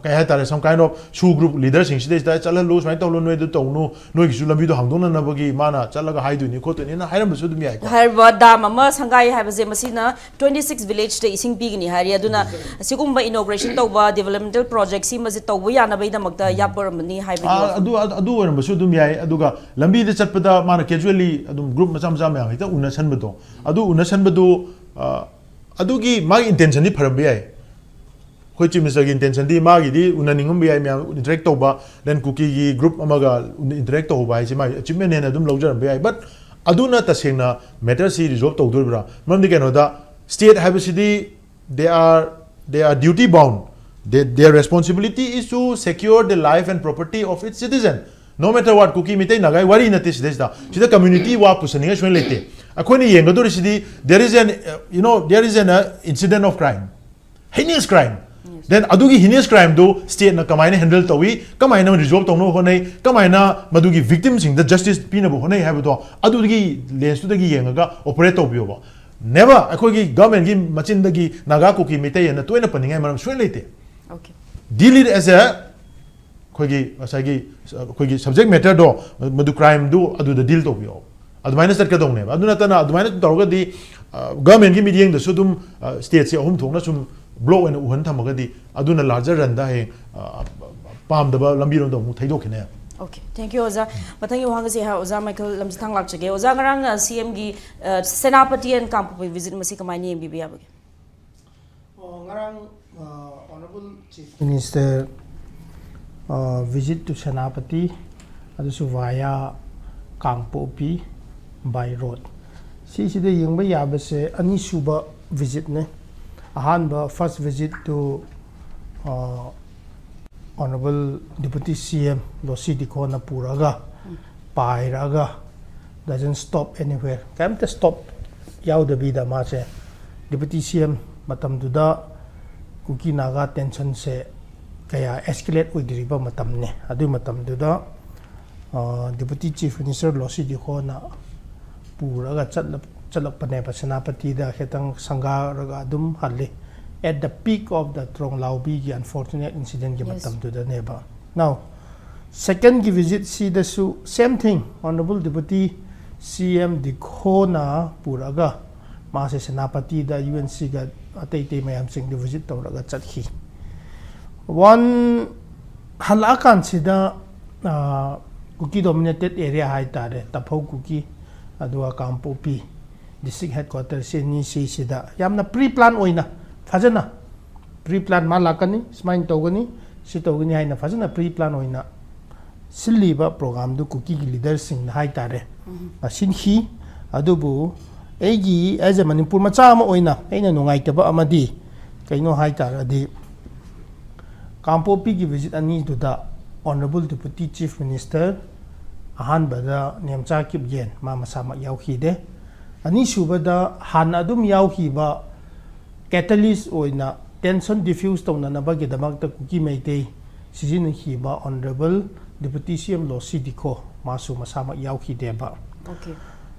ꯀꯩ ꯍꯥꯏꯇꯥꯔꯦ, some kind of SoO group leaderꯁꯤꯡꯁꯤꯗꯩꯁꯤꯗ ꯆꯠꯍꯜꯂꯨ, ꯁꯨꯃꯥꯏꯅ ꯇꯧꯍꯜꯂꯨ, ꯅꯣꯏꯗ ꯇꯧꯅꯨ, ꯅꯣꯏꯒꯤꯁꯨ ꯂꯝꯕꯤꯗꯣ ꯍꯥꯡꯗꯣꯛꯅꯅꯕꯒꯤ ꯃꯥꯅ ꯆꯠꯂꯒ ꯍꯥꯏꯗꯣꯏꯅꯤ ꯈꯣꯠꯇꯣꯏꯅꯤꯅ ꯍꯥꯏꯔꯝꯕꯁꯨ ꯑꯗꯨꯝ ꯌꯥꯏꯀꯣ꯫ ꯍꯥꯏꯔꯤꯕ ꯗꯥꯝ ꯑꯃ ꯁꯪꯒꯥꯏ ꯍꯥꯏꯕꯁꯦ, ꯃꯁꯤꯅ twenty six villageꯇ ꯏꯁꯤꯡ ꯄꯤꯒꯅꯤ ꯍꯥꯏꯔꯤ꯫ ꯑꯗꯨꯅ ꯑꯁꯤꯒꯨꯝꯕ inauguration ꯇꯧꯕ developmental project ꯁꯤꯃꯁꯦ ꯇꯧꯕ ꯌꯥꯅꯕꯒꯤꯗꯃꯛꯇ ꯌꯥꯄꯔꯝꯕꯅꯤ ꯍꯥꯏꯕꯒꯤ ꯑꯥ, ꯋꯥꯐꯝ꯫ ꯑꯗꯨ ꯑꯗꯨ ꯑꯗꯨ ꯑꯣꯏꯔꯝꯕꯁꯨ ꯑꯗꯨꯝ ꯌꯥꯏ꯫ ꯑꯗꯨꯒ ꯂꯝꯕꯤꯗ ꯆꯠꯄꯗ ꯃꯥꯅ casually ꯑꯗꯨꯝ group ꯃꯆꯥ ꯃꯆꯥ ꯃꯌꯥꯝ ꯍꯦꯛꯇ ꯎꯅꯁꯟꯕꯗꯣ, ꯑꯗꯨ ꯎꯅꯁꯟꯕꯗꯨ, ꯑ, ꯑꯗꯨꯒꯤ ꯃꯥꯒꯤ intentionꯗꯤ ꯐꯔꯝꯕ ꯌꯥꯏ꯫ ꯑꯩꯈꯣꯏ Chief Ministerꯒꯤ intentionꯗꯤ, ꯃꯥꯒꯤꯗꯤ ꯎꯅꯅꯤꯡꯉꯝꯕ ꯌꯥꯏ, ꯃꯌꯥꯝ interact ꯇꯧꯕ, then ꯀꯨꯀꯤꯒꯤ group ꯑꯃꯒ interact ꯇꯧꯍꯧꯕ ꯍꯥꯏꯁꯦ ꯃꯥꯒꯤ achievement ꯍꯦꯟꯅ ꯑꯗꯨꯝ ꯂꯧꯖꯔꯝꯕ ꯌꯥꯏ꯫ But ꯑꯗꯨꯅ ꯇꯁꯦꯡꯅ matterꯁꯤ resolve ꯇꯧꯗꯣꯔꯤꯕ꯭ꯔꯥ? ꯃꯔꯝꯗꯤ ꯀꯩꯅꯣꯗ, state ꯍꯥꯏꯕꯁꯤꯗꯤ they are they are duty bound, they, their responsibility is to secure the life and property of its citizen, no matter what꯫ ꯀꯨꯀꯤ, ꯃꯤꯇꯩ, ꯅꯥꯒꯥꯏ ꯋꯥꯔꯤ ꯅꯠꯇꯦ ꯁꯤꯗꯩꯁꯤꯗ꯫ ꯁꯤꯗ community ꯋꯥ ꯄꯨꯁꯟꯅꯤꯡꯉꯥꯏ ꯁꯨꯡꯂꯩ ꯂꯩꯇꯦ꯫ ꯑꯩꯈꯣꯏꯅ ꯌꯦꯡꯒꯗꯧꯔꯤꯁꯤꯗꯤ, there is an, uh, you know, there is an, uh, incident of crime, heinous crime꯫ Then ꯑꯗꯨꯒꯤ heinous crimeꯗꯨ stateꯅ ꯀꯃꯥꯏꯅ handle ꯇꯧꯏ, ꯀꯃꯥꯏꯅ resolve ꯇꯧꯅꯕ ꯍꯣꯠꯅꯩ, ꯀꯃꯥꯏꯅ ꯃꯗꯨꯒꯤ victimꯁꯤꯡꯗ justice ꯄꯤꯅꯕ ꯍꯣꯠꯅꯩ ꯍꯥꯏꯕꯗꯣ, ꯑꯗꯨꯒꯤ lensꯇꯨꯗꯒꯤ ꯌꯦꯡꯉꯒ operate ꯇꯧꯕꯤꯌꯣꯕ꯫ Never ꯑꯩꯈꯣꯏꯒꯤ governmentꯀꯤ ꯃꯆꯤꯟꯗꯒꯤ ꯅꯥꯒꯥ, ꯀꯨꯀꯤ, ꯃꯩꯇꯩ ꯑꯅ ꯇꯣꯏꯅ ꯄꯟꯅꯤꯡꯉꯥꯏ ꯃꯔꯝ ꯁꯨꯡꯂꯩ ꯂꯩꯇꯦ꯫ Okay. Deal it as a, ꯑꯩꯈꯣꯏꯒꯤ ꯉꯁꯥꯏꯒꯤ, ꯑꯩꯈꯣꯏꯒꯤ subject matterꯗꯣ, ꯃꯗꯨ crimeꯗꯨ ꯑꯗꯨꯗ deal ꯇꯧꯕꯤꯌꯣ꯫ ꯑꯗꯨꯃꯥꯏꯅ ꯆꯠꯀꯗꯧꯅꯦꯕ꯫ ꯑꯗꯨ ꯅꯠꯇꯅ ꯑꯗꯨꯃꯥꯏꯅ ꯇꯧꯔꯒꯗꯤ, ꯑ, governmentꯀꯤ ꯃꯤꯠꯌꯦꯡꯗꯁꯨ ꯑꯗꯨꯝ, ꯑ, stateꯁꯦ ꯑꯍꯨꯝ ꯊꯣꯛꯅ ꯁꯨꯝ block ꯑꯣꯏꯅ ꯎꯍꯟ ꯊꯝꯃꯒꯗꯤ, ꯑꯗꯨꯅ larger runꯗ ꯍꯌꯦꯡ, ꯑ, ꯄꯥꯝꯗꯕ ꯂꯝꯕꯤꯔꯣꯝꯗ ꯑꯃꯨꯛ ꯊꯩꯗꯣꯛꯈꯤꯅꯦꯕ꯫ Okay, thank you ꯑꯣꯖꯥ꯫ ꯃꯊꯪꯒꯤ ꯋꯥꯍꯪ ꯑꯁꯤ ꯑꯣꯖꯥ ꯃꯥꯏꯀꯦꯜ ꯂꯝꯖꯤꯊꯥꯡ ꯂꯥꯛꯆꯒꯦ꯫ ꯑꯣꯖꯥ, ꯉꯔꯥꯡ CMꯒꯤ, ꯑ, ꯁꯦꯅꯥꯄꯇꯤ and ꯀꯥꯡꯄꯣꯛꯄꯤ visit ꯃꯁꯤ ꯀꯃꯥꯏꯅ ꯌꯦꯡꯕꯤꯕ ꯌꯥꯕꯒꯦ? ꯑꯣ, ꯉꯔꯥꯡ, ꯑ, Honourable Chief Minister, ꯑ, visit to ꯁꯦꯅꯥꯄꯇꯤ, ꯑꯗꯨꯁꯨ via ꯀꯥꯡꯄꯣꯛꯄꯤ by road꯫ ꯁꯤꯁꯤꯗ ꯌꯦꯡꯕ ꯌꯥꯕꯁꯦ ꯑꯅꯤꯁꯨꯕ visitꯅꯦ꯫ ꯑꯍꯥꯟꯕ first visit to, ꯑ, Honourable Deputy CM ꯂꯣꯁꯤ ꯗꯤꯈꯣꯅ ꯄꯨꯔꯒ, ꯄꯥꯏꯔꯒ, doesn't stop anywhere, ꯀꯩꯝꯇ stop ꯌꯥꯎꯗꯕꯤꯗ ꯃꯥꯁꯦ Deputy CM ꯃꯇꯝꯗꯨꯗ ꯀꯨꯀꯤ ꯅꯥꯒꯥ tensionꯁꯦ ꯀꯌꯥ ꯑꯦꯁꯀꯦꯂꯦꯠ ꯑꯣꯏꯗ꯭ꯔꯤꯕ ꯃꯇꯝꯅꯦ꯫ ꯑꯗꯨꯒꯤ ꯃꯇꯝꯗꯨꯗ ꯗꯤꯄꯨꯇꯤ ꯆꯤꯐ ꯃꯤꯅꯤꯁꯇꯔ ꯂꯣꯁꯤ ꯗꯤꯈꯣꯅ ꯄꯨꯔꯒ ꯆꯠꯂꯛꯄꯅꯦꯕ ꯁꯦꯅꯥꯄꯇꯤꯗ꯫ ꯈꯤꯇꯪ ꯁꯪꯒꯥꯔꯒ ꯑꯗꯨꯝ ꯍꯜꯂꯤ꯫ At the peak of the ꯇ꯭ꯔꯣꯡꯂꯥꯎꯕꯤꯒꯤ unfortunate incidentꯀꯤ ꯃꯇꯝꯗꯨꯗꯅꯦꯕ꯫ Now, secondꯒꯤ ꯚꯤꯖꯤꯠꯁꯤꯗꯁꯨ same thing, honourable deputy ꯁꯤ ꯑꯦꯝ ꯗꯤꯈꯣꯅ ꯄꯨꯔꯛꯑꯒ ꯃꯥꯁꯦ ꯁꯦꯅꯥꯄꯇꯤꯗ ꯌꯨ ꯑꯦꯟ ꯁꯤꯒ ꯑꯇꯩ ꯑꯇꯩ ꯃꯌꯥꯝꯁꯤꯡꯗꯨ ꯚꯤꯖꯤꯠ ꯇꯧꯔꯒ ꯆꯠꯈꯤ꯫ ꯋꯥꯟ ꯍꯜꯂꯛꯑꯀꯥꯟꯁꯤꯗ ꯀꯨꯀꯤ ꯗꯣꯃꯤꯅꯦꯇꯦꯠ ꯑꯦꯔꯤꯌꯥ ꯍꯥꯏꯇꯥꯔꯦ, ꯇꯥꯐꯧ ꯀꯨꯀꯤ ꯑꯗꯨꯒ ꯀꯥꯡꯄꯣꯛꯄꯤ ꯗꯤꯁꯇ꯭ꯔꯤꯛ ꯍꯦꯗꯀ꯭ꯋꯥꯇꯔꯁꯤ ꯑꯅꯤꯁꯤꯁꯤꯗ ꯌꯥꯝꯅ ꯄ꯭ꯔꯤ ꯄ꯭ꯂꯥꯟ ꯑꯣꯏꯅ ꯐꯖꯅ ꯄ꯭ꯔꯤ ꯄ꯭ꯂꯥꯟ ꯃꯥ ꯂꯥꯛꯀꯅꯤ, ꯁꯨꯃꯥꯏꯅ ꯇꯧꯒꯅꯤ, ꯁꯤ ꯇꯧꯒꯅꯤ ꯍꯥꯏꯅ ꯐꯖꯅ ꯄ꯭ꯔꯤ ꯄ꯭ꯂꯥꯟ ꯑꯣꯏꯅ ꯁꯤꯜꯂꯤꯕ ꯄ꯭ꯔꯣꯒ꯭ꯔꯥꯝꯗꯨ ꯀꯨꯀꯤꯒꯤ ꯂꯤꯗꯔꯁꯤꯡꯅ ꯍꯥꯏꯇꯥꯔꯦ ꯁꯤꯟꯈꯤ꯫ ꯑꯗꯨꯕꯨ ꯑꯩꯒꯤ as a ꯃꯅꯤꯄꯨꯔ ꯃꯆꯥ ꯑꯃ ꯑꯣꯏꯅ ꯑꯩꯅ ꯅꯨꯡꯉꯥꯏꯇꯕ ꯑꯃꯗꯤ ꯀꯩꯅꯣ ꯍꯥꯏꯇꯥꯔꯗꯤ, ꯀꯥꯡꯄꯣꯛꯄꯤꯒꯤ ꯚꯤꯖꯤꯠ ꯑꯅꯤꯗꯨꯗ ꯑꯣꯅꯔꯦꯕꯜ ꯗꯤꯄꯨꯇꯤ ꯆꯤꯐ ꯃꯤꯅꯤꯁꯇꯔ, ꯑꯍꯥꯟꯕꯗ ꯅꯦꯝꯆꯥ ꯀꯤꯞꯒꯦꯟ, ꯃꯥ ꯃꯁꯥꯃꯛ ꯌꯥꯎꯈꯤꯗꯦ꯫ ꯑꯅꯤꯁꯨꯕꯗ ꯍꯥꯟꯅ ꯑꯗꯨꯝ ꯌꯥꯎꯈꯤꯕ ꯀꯦꯇꯥꯂꯤꯁ ꯑꯣꯏꯅ ꯇꯦꯟꯁꯟ ꯗꯤꯐ꯭ꯌꯨꯁ ꯇꯧꯅꯅꯕꯒꯤꯗꯃꯛꯇ ꯀꯨꯀꯤ ꯃꯩꯇꯩ ꯁꯤꯖꯤꯟꯅꯈꯤꯕ ꯑꯣꯅꯔꯦꯕꯜ ꯗꯤꯄꯨꯇꯤ ꯁꯤ ꯑꯦꯝ ꯂꯣꯁꯤ ꯗꯤꯈꯣ, ꯃꯥꯁꯨ ꯃꯁꯥꯃꯛ ꯌꯥꯎꯈꯤꯗꯦꯕ꯫ Okay.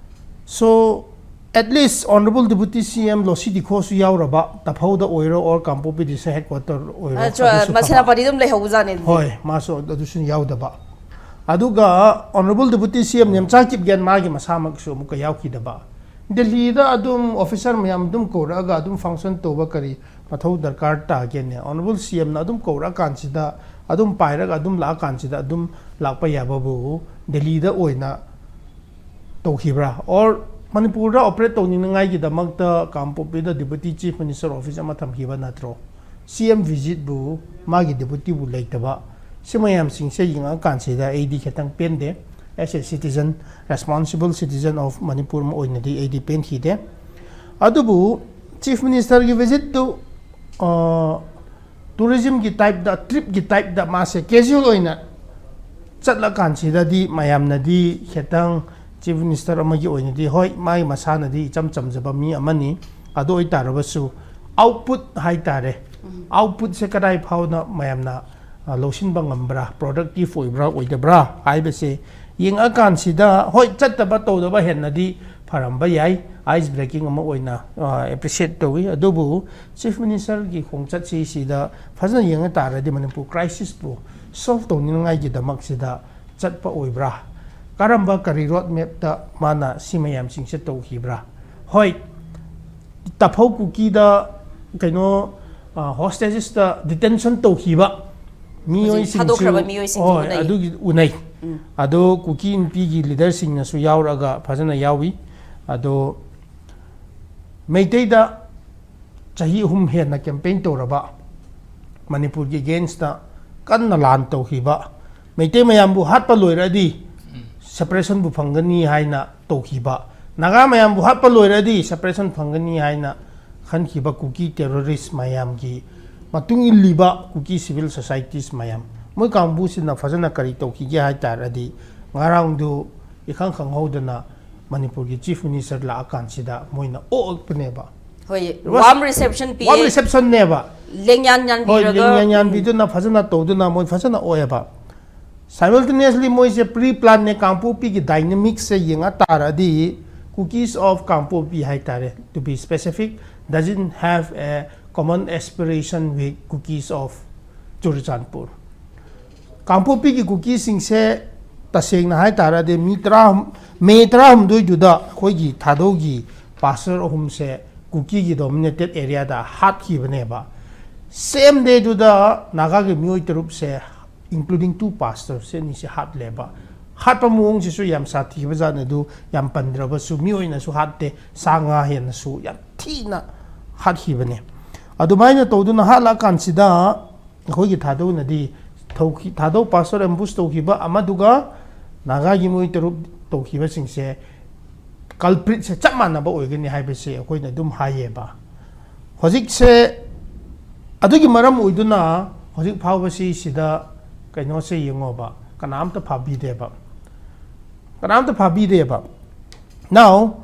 So, at least honourable deputy ꯁꯤ ꯑꯦꯝ ꯂꯣꯁꯤ ꯗꯤꯈꯣꯁꯨ ꯌꯥꯎꯔꯕ, ꯇꯥꯐꯧꯗ ꯑꯣꯏꯔꯣ ꯑꯣꯔ ꯀꯥꯡꯄꯣꯛꯄꯤ ꯗꯤꯁꯇ꯭ꯔꯤꯛ ꯍꯦꯗꯀ꯭ꯋꯥꯇꯔ ꯑꯣꯏꯔꯣ, ꯑꯗꯨꯁꯨ ꯐꯕ꯫ ꯁꯦꯅꯥꯄꯇꯤ ꯑꯗꯨꯝ ꯂꯩꯍꯧꯕꯖꯥꯠꯅꯦ ꯑꯗꯨꯗꯤ꯫ ꯍꯣꯏ, ꯃꯥꯁꯨ ꯑꯗꯨꯁꯨ ꯌꯥꯎꯗꯕ꯫ ꯑꯗꯨꯒ ꯑꯣꯅꯔꯦꯕꯜ ꯗꯤꯄꯨꯇꯤ ꯁꯤ ꯑꯦꯝ ꯅꯦꯝꯆꯥ ꯀꯤꯞꯒꯦꯟ ꯃꯥꯒꯤ ꯃꯁꯥꯃꯛꯁꯨ ꯑꯃꯨꯛꯀ ꯌꯥꯎꯈꯤꯗꯕ꯫ ꯗꯦꯜꯂꯤꯗ ꯑꯗꯨꯝ ꯑꯣꯐꯤꯁꯥꯔ ꯃꯌꯥꯝ ꯑꯗꯨꯝ ꯀꯧꯔꯛꯑꯒ ꯑꯗꯨꯝ ꯐꯪꯁꯟ ꯇꯧꯕ ꯀꯔꯤ ꯃꯊꯧ ꯗꯔꯀꯥꯔ ꯇꯥꯒꯦꯅꯦ? ꯑꯣꯅꯔꯦꯕꯜ ꯁꯤ ꯑꯦꯝꯅ ꯑꯗꯨꯝ ꯀꯧꯔꯛꯑꯀꯥꯟꯁꯤꯗ, ꯑꯗꯨꯝ ꯄꯥꯏꯔꯒ ꯑꯗꯨꯝ ꯂꯥꯛꯑꯀꯥꯟꯁꯤꯗ ꯑꯗꯨꯝ ꯂꯥꯛꯄ ꯌꯥꯕꯕꯨ ꯗꯦꯜꯂꯤꯗ ꯑꯣꯏꯅ ꯇꯧꯈꯤꯕ꯭ꯔꯥ? ꯑꯣꯔ ꯃꯅꯤꯄꯨꯔꯗ ꯑꯣꯄꯔꯦꯠ ꯇꯧꯅꯤꯡꯅꯉꯥꯏꯒꯤꯗꯃꯛꯇ ꯀꯥꯡꯄꯣꯛꯄꯤꯗ ꯗꯤꯄꯨꯇꯤ ꯆꯤꯐ ꯃꯤꯅꯤꯁꯇꯔ ꯑꯣꯐꯤꯁ ꯑꯃ ꯊꯝꯈꯤꯕ ꯅꯠꯇ꯭ꯔꯣ? ꯁꯤ ꯑꯦꯝ ꯚꯤꯖꯤꯠꯕꯨ ꯃꯥꯒꯤ ꯗꯤꯄꯨꯇꯤꯕꯨ ꯂꯩꯇꯕ, ꯁꯤ ꯃꯌꯥꯝꯁꯤꯡꯁꯦ ꯌꯦꯡꯉꯛꯑꯀꯥꯟꯁꯤꯗ ꯑꯩꯗꯤ ꯈꯤꯇꯪ ꯄꯦꯟꯗꯦ꯫ As a citizen, responsible citizen of Manipur ꯑꯃ ꯑꯣꯏꯅꯗꯤ ꯑꯩꯗꯤ ꯄꯦꯟꯈꯤꯗꯦ꯫ ꯑꯗꯨꯕꯨ ꯆꯤꯐ ꯃꯤꯅꯤꯁꯇꯔꯒꯤ ꯚꯤꯖꯤꯠꯇꯨ ꯇꯨꯔꯤꯖꯝꯒꯤ ꯇꯥꯏꯞꯇ, ꯇ꯭ꯔꯤꯞꯀꯤ ꯇꯥꯏꯞꯇ ꯃꯥꯁꯦ ꯀꯦꯖꯨꯋꯦꯜ ꯑꯣꯏꯅ ꯆꯠꯂꯀꯥꯟꯁꯤꯗꯗꯤ ꯃꯌꯥꯝꯅꯗꯤ ꯈꯤꯇꯪ ꯆꯤꯐ ꯃꯤꯅꯤꯁꯇꯔ ꯑꯃꯒꯤ ꯑꯣꯏꯅꯗꯤ, ꯍꯣꯏ, ꯃꯥꯒꯤ ꯃꯁꯥꯅꯗꯤ ꯏꯆꯝ ꯆꯝꯖꯕ ꯃꯤ ꯑꯃꯅꯤ, ꯑꯗꯨ ꯑꯣꯏꯇꯥꯔꯕꯁꯨ ꯑꯥꯎꯠꯄꯨꯠ ꯍꯥꯏꯇꯥꯔꯦ, ꯑꯥꯎꯠꯄꯨꯠꯁꯦ ꯀꯗꯥꯏ ꯐꯥꯎꯅ ꯃꯌꯥꯝꯅ ꯑ, ꯂꯧꯁꯤꯟꯕ ꯉꯝꯕ꯭ꯔꯥ, ꯄ꯭ꯔꯣꯗꯛꯇꯤꯞ ꯑꯣꯏꯕ꯭ꯔꯥ ꯑꯣꯏꯗꯕ꯭ꯔꯥ ꯍꯥꯏꯕꯁꯦ ꯌꯦꯡꯉꯛꯑꯀꯥꯟꯁꯤꯗ, ꯍꯣꯏ, ꯆꯠꯇꯕ ꯇꯧꯗꯕ ꯍꯦꯟꯅꯗꯤ ꯐꯔꯝꯕ ꯌꯥꯏ, ꯑꯥꯏꯁ ꯕ꯭ꯔꯦꯀꯤꯡ ꯑꯃ ꯑꯣꯏꯅ ꯑꯦꯄ꯭ꯔꯤꯁꯤꯌꯦꯠ ꯇꯧꯏ꯫ ꯑꯗꯨꯕꯨ ꯆꯤꯐ ꯃꯤꯅꯤꯁꯇꯔꯒꯤ ꯈꯣꯡꯆꯠꯁꯤ ꯁꯤꯗ ꯐꯖꯅ ꯌꯦꯡꯉ ꯇꯥꯔꯗꯤ ꯃꯅꯤꯄꯨꯔ ꯀ꯭ꯔꯥꯏꯁꯤꯁꯄꯨ ꯁꯣꯜꯕ ꯇꯧꯅꯤꯡꯉꯥꯏꯒꯤꯗꯃꯛꯁꯤꯗ ꯆꯠꯄ ꯑꯣꯏꯕ꯭ꯔꯥ, ꯀꯔꯝꯕ ꯀꯔꯤ ꯔꯣꯗ ꯃꯦꯞꯇ ꯃꯥꯅ ꯁꯤ ꯃꯌꯥꯝꯁꯤꯡꯁꯦ ꯇꯧꯈꯤꯕ꯭ꯔꯥ? ꯍꯣꯏ, ꯇꯥꯐꯧ ꯀꯨꯀꯤꯗ ꯀꯩꯅꯣ ꯍꯣꯁꯇꯦꯖꯦꯁꯇ ꯗꯤꯇꯦꯟꯁꯟ ꯇꯧꯈꯤꯕ ꯃꯤꯑꯣꯏꯁꯤꯡꯁꯨ, ꯊꯥꯗꯣꯛꯈ꯭ꯔꯕ ꯃꯤꯑꯣꯏꯁꯤꯡꯁꯨ ꯍꯣꯏ, ꯎꯅꯩ꯫ ꯑꯗꯨꯒꯤ ꯎꯅꯩ꯫ ꯑꯗꯣ ꯀꯨꯀꯤ ꯅꯨꯄꯤꯒꯤ ꯂꯤꯗꯔꯁꯤꯡꯅꯁꯨ ꯌꯥꯎꯔꯛꯑꯒ ꯐꯖꯅ ꯌꯥꯎꯏ꯫ ꯑꯗꯣ ꯃꯩꯇꯩꯗ ꯆꯍꯤ ꯑꯍꯨꯝ ꯍꯦꯟꯅ ꯀꯦꯝꯄꯦꯟ ꯇꯧꯔꯕ, ꯃꯅꯤꯄꯨꯔꯒꯤ ꯑꯦꯒꯦꯟꯁꯇ ꯀꯟꯅ ꯂꯥꯟ ꯇꯧꯈꯤꯕ, ꯃꯩꯇꯩ ꯃꯌꯥꯝꯕꯨ ꯍꯥꯠꯄ ꯂꯣꯏꯔꯗꯤ ꯁꯦꯄꯔꯦꯁꯟꯕꯨ ꯐꯪꯒꯅꯤ ꯍꯥꯏꯅ ꯇꯧꯈꯤꯕ, ꯅꯥꯒꯥ ꯃꯌꯥꯝꯕꯨ ꯍꯥꯠꯄ ꯂꯣꯏꯔꯗꯤ ꯁꯦꯄꯔꯦꯁꯟ ꯐꯪꯒꯅꯤ ꯍꯥꯏꯅ ꯈꯟꯈꯤꯕ ꯀꯨꯀꯤ ꯇꯦꯔꯣꯔꯤꯁ ꯃꯌꯥꯝꯒꯤ ꯃꯇꯨꯡ ꯏꯜꯂꯤꯕ ꯀꯨꯀꯤ ꯁꯤꯚꯤꯜ ꯁꯣꯁꯥꯏꯇꯤꯁ ꯃꯌꯥꯝ, ꯃꯣꯏ ꯀꯥꯡꯕꯨꯁꯤꯅ ꯐꯖꯅ ꯀꯔꯤ ꯇꯧꯈꯤꯒꯦ ꯍꯥꯏ ꯇꯥꯔꯗꯤ, ꯉꯔꯥꯡꯗꯨ ꯏꯈꯪ ꯈꯪꯍꯧꯗꯅ ꯃꯅꯤꯄꯨꯔꯒꯤ ꯆꯤꯐ ꯃꯤꯅꯤꯁꯇꯔ ꯂꯥꯛꯑꯀꯥꯟꯁꯤꯗ ꯃꯣꯏꯅ ꯑꯣꯛꯄꯅꯦꯕ꯫ ꯍꯣꯏ, ꯋꯥꯝ ꯋꯥꯔꯝ ꯔꯤꯁꯦꯞꯁꯟ ꯄꯤꯌꯦ꯫ ꯋꯥꯔꯝ ꯔꯤꯁꯦꯞꯁꯟꯅꯦꯕ꯫ ꯂꯦꯡꯌꯥꯟ ꯍꯣꯏ, ꯌꯥꯟꯕꯤꯔꯒ ꯂꯦꯡꯌꯥꯟ ꯌꯥꯟꯕꯤꯗꯨꯅ ꯐꯖꯅ ꯇꯧꯗꯨꯅ ꯃꯣꯏ ꯐꯖꯅ ꯑꯣꯛꯑꯦꯕ꯫ ꯁꯥꯏꯃꯜꯇꯦꯅꯤꯌꯁꯂꯤ ꯃꯣꯏꯁꯦ ꯄ꯭ꯔꯤ ꯄ꯭ꯂꯥꯟꯅꯦ꯫ ꯀꯥꯡꯄꯣꯛꯄꯤꯒꯤ ꯗꯥꯏꯅꯥꯃꯤꯛꯁꯁꯦ ꯌꯦꯡꯉ ꯇꯥꯔꯗꯤ, ꯀꯨꯀꯤꯁ ꯑꯣꯐ ꯀꯥꯡꯄꯣꯛꯄꯤ ꯍꯥꯏꯇꯥꯔꯦ, to be specific, doesn't have a common aspiration with Kukis of Churachandpur. ꯀꯥꯡꯄꯣꯛꯄꯤꯒꯤ ꯀꯨꯀꯤꯁꯤꯡꯁꯦ ꯇꯁꯦꯡꯅ ꯍꯥꯏ ꯇꯥꯔꯗꯤ ꯃꯤ ꯇꯔꯥ, ꯃꯦ ꯇꯔꯥꯍꯨꯝꯗꯣꯏꯗꯨꯗ ꯑꯩꯈꯣꯏꯒꯤ ꯊꯥꯗꯧꯒꯤ ꯄꯥꯁꯇꯔ ꯑꯍꯨꯝꯁꯦ ꯀꯨꯀꯤꯒꯤ ꯗꯣꯃꯤꯅꯦꯇꯦꯠ ꯑꯦꯔꯤꯌꯥꯗ ꯍꯥꯠꯈꯤꯕꯅꯦꯕ꯫ ꯁꯦꯝ ꯗꯦꯗꯨꯗ ꯅꯥꯒꯥꯒꯤ ꯃꯤꯑꯣꯏ ꯇꯔꯨꯛꯁꯦ, including two pastors, ꯑꯅꯤꯁꯦ ꯍꯥꯠꯂꯦꯕ꯫ ꯍꯥꯠꯄ ꯃꯑꯣꯡꯁꯤꯁꯨ ꯌꯥꯝ ꯁꯥꯊꯤꯕ ꯖꯥꯠꯅꯤ꯫ ꯑꯗꯨ ꯌꯥꯝ ꯄꯟꯗ꯭ꯔꯕꯁꯨ, ꯃꯤꯑꯣꯏꯅꯁꯨ ꯍꯥꯠꯇꯦ, ꯁꯥ ꯉꯥ ꯍꯦꯟꯅꯁꯨ ꯌꯥꯝ ꯊꯤꯅ ꯍꯥꯠꯈꯤꯕꯅꯦ꯫ ꯑꯗꯨꯃꯥꯏꯅ ꯇꯧꯗꯨꯅ ꯍꯥꯠꯂꯀꯥꯟꯁꯤꯗ ꯑꯩꯈꯣꯏꯒꯤ ꯊꯥꯗꯧꯅꯗꯤ ꯊꯧꯈꯤ-, ꯊꯥꯗꯧ ꯄꯥꯁꯇꯔ ꯑꯦꯝꯕꯨꯁ ꯇꯧꯈꯤꯕ ꯑꯃꯗꯨꯒ ꯅꯥꯒꯥꯒꯤ ꯃꯣꯏ ꯇꯔꯨꯛ ꯇꯧꯈꯤꯕꯁꯤꯡꯁꯦ ꯀꯜꯄ꯭ꯔꯤꯠꯁꯦ ꯆꯞ ꯃꯥꯟꯅꯕ ꯑꯣꯏꯒꯅꯤ ꯍꯥꯏꯕꯁꯦ ꯑꯩꯈꯣꯏꯅ ꯑꯗꯨꯝ ꯍꯥꯏꯌꯦꯕ꯫ ꯍꯧꯖꯤꯛꯁꯦ ꯑꯗꯨꯒꯤ ꯃꯔꯝ ꯑꯣꯏꯗꯨꯅ ꯍꯧꯖꯤꯛ ꯐꯥꯎꯕꯁꯤ ꯁꯤꯗ ꯀꯩꯅꯣꯁꯦ ꯌꯦꯡꯉꯣꯕ, ꯀꯅꯥꯝꯇ ꯐꯥꯕꯤꯗꯦꯕ, ꯀꯅꯥꯝꯇ ꯐꯥꯕꯤꯗꯦꯕ꯫ Now,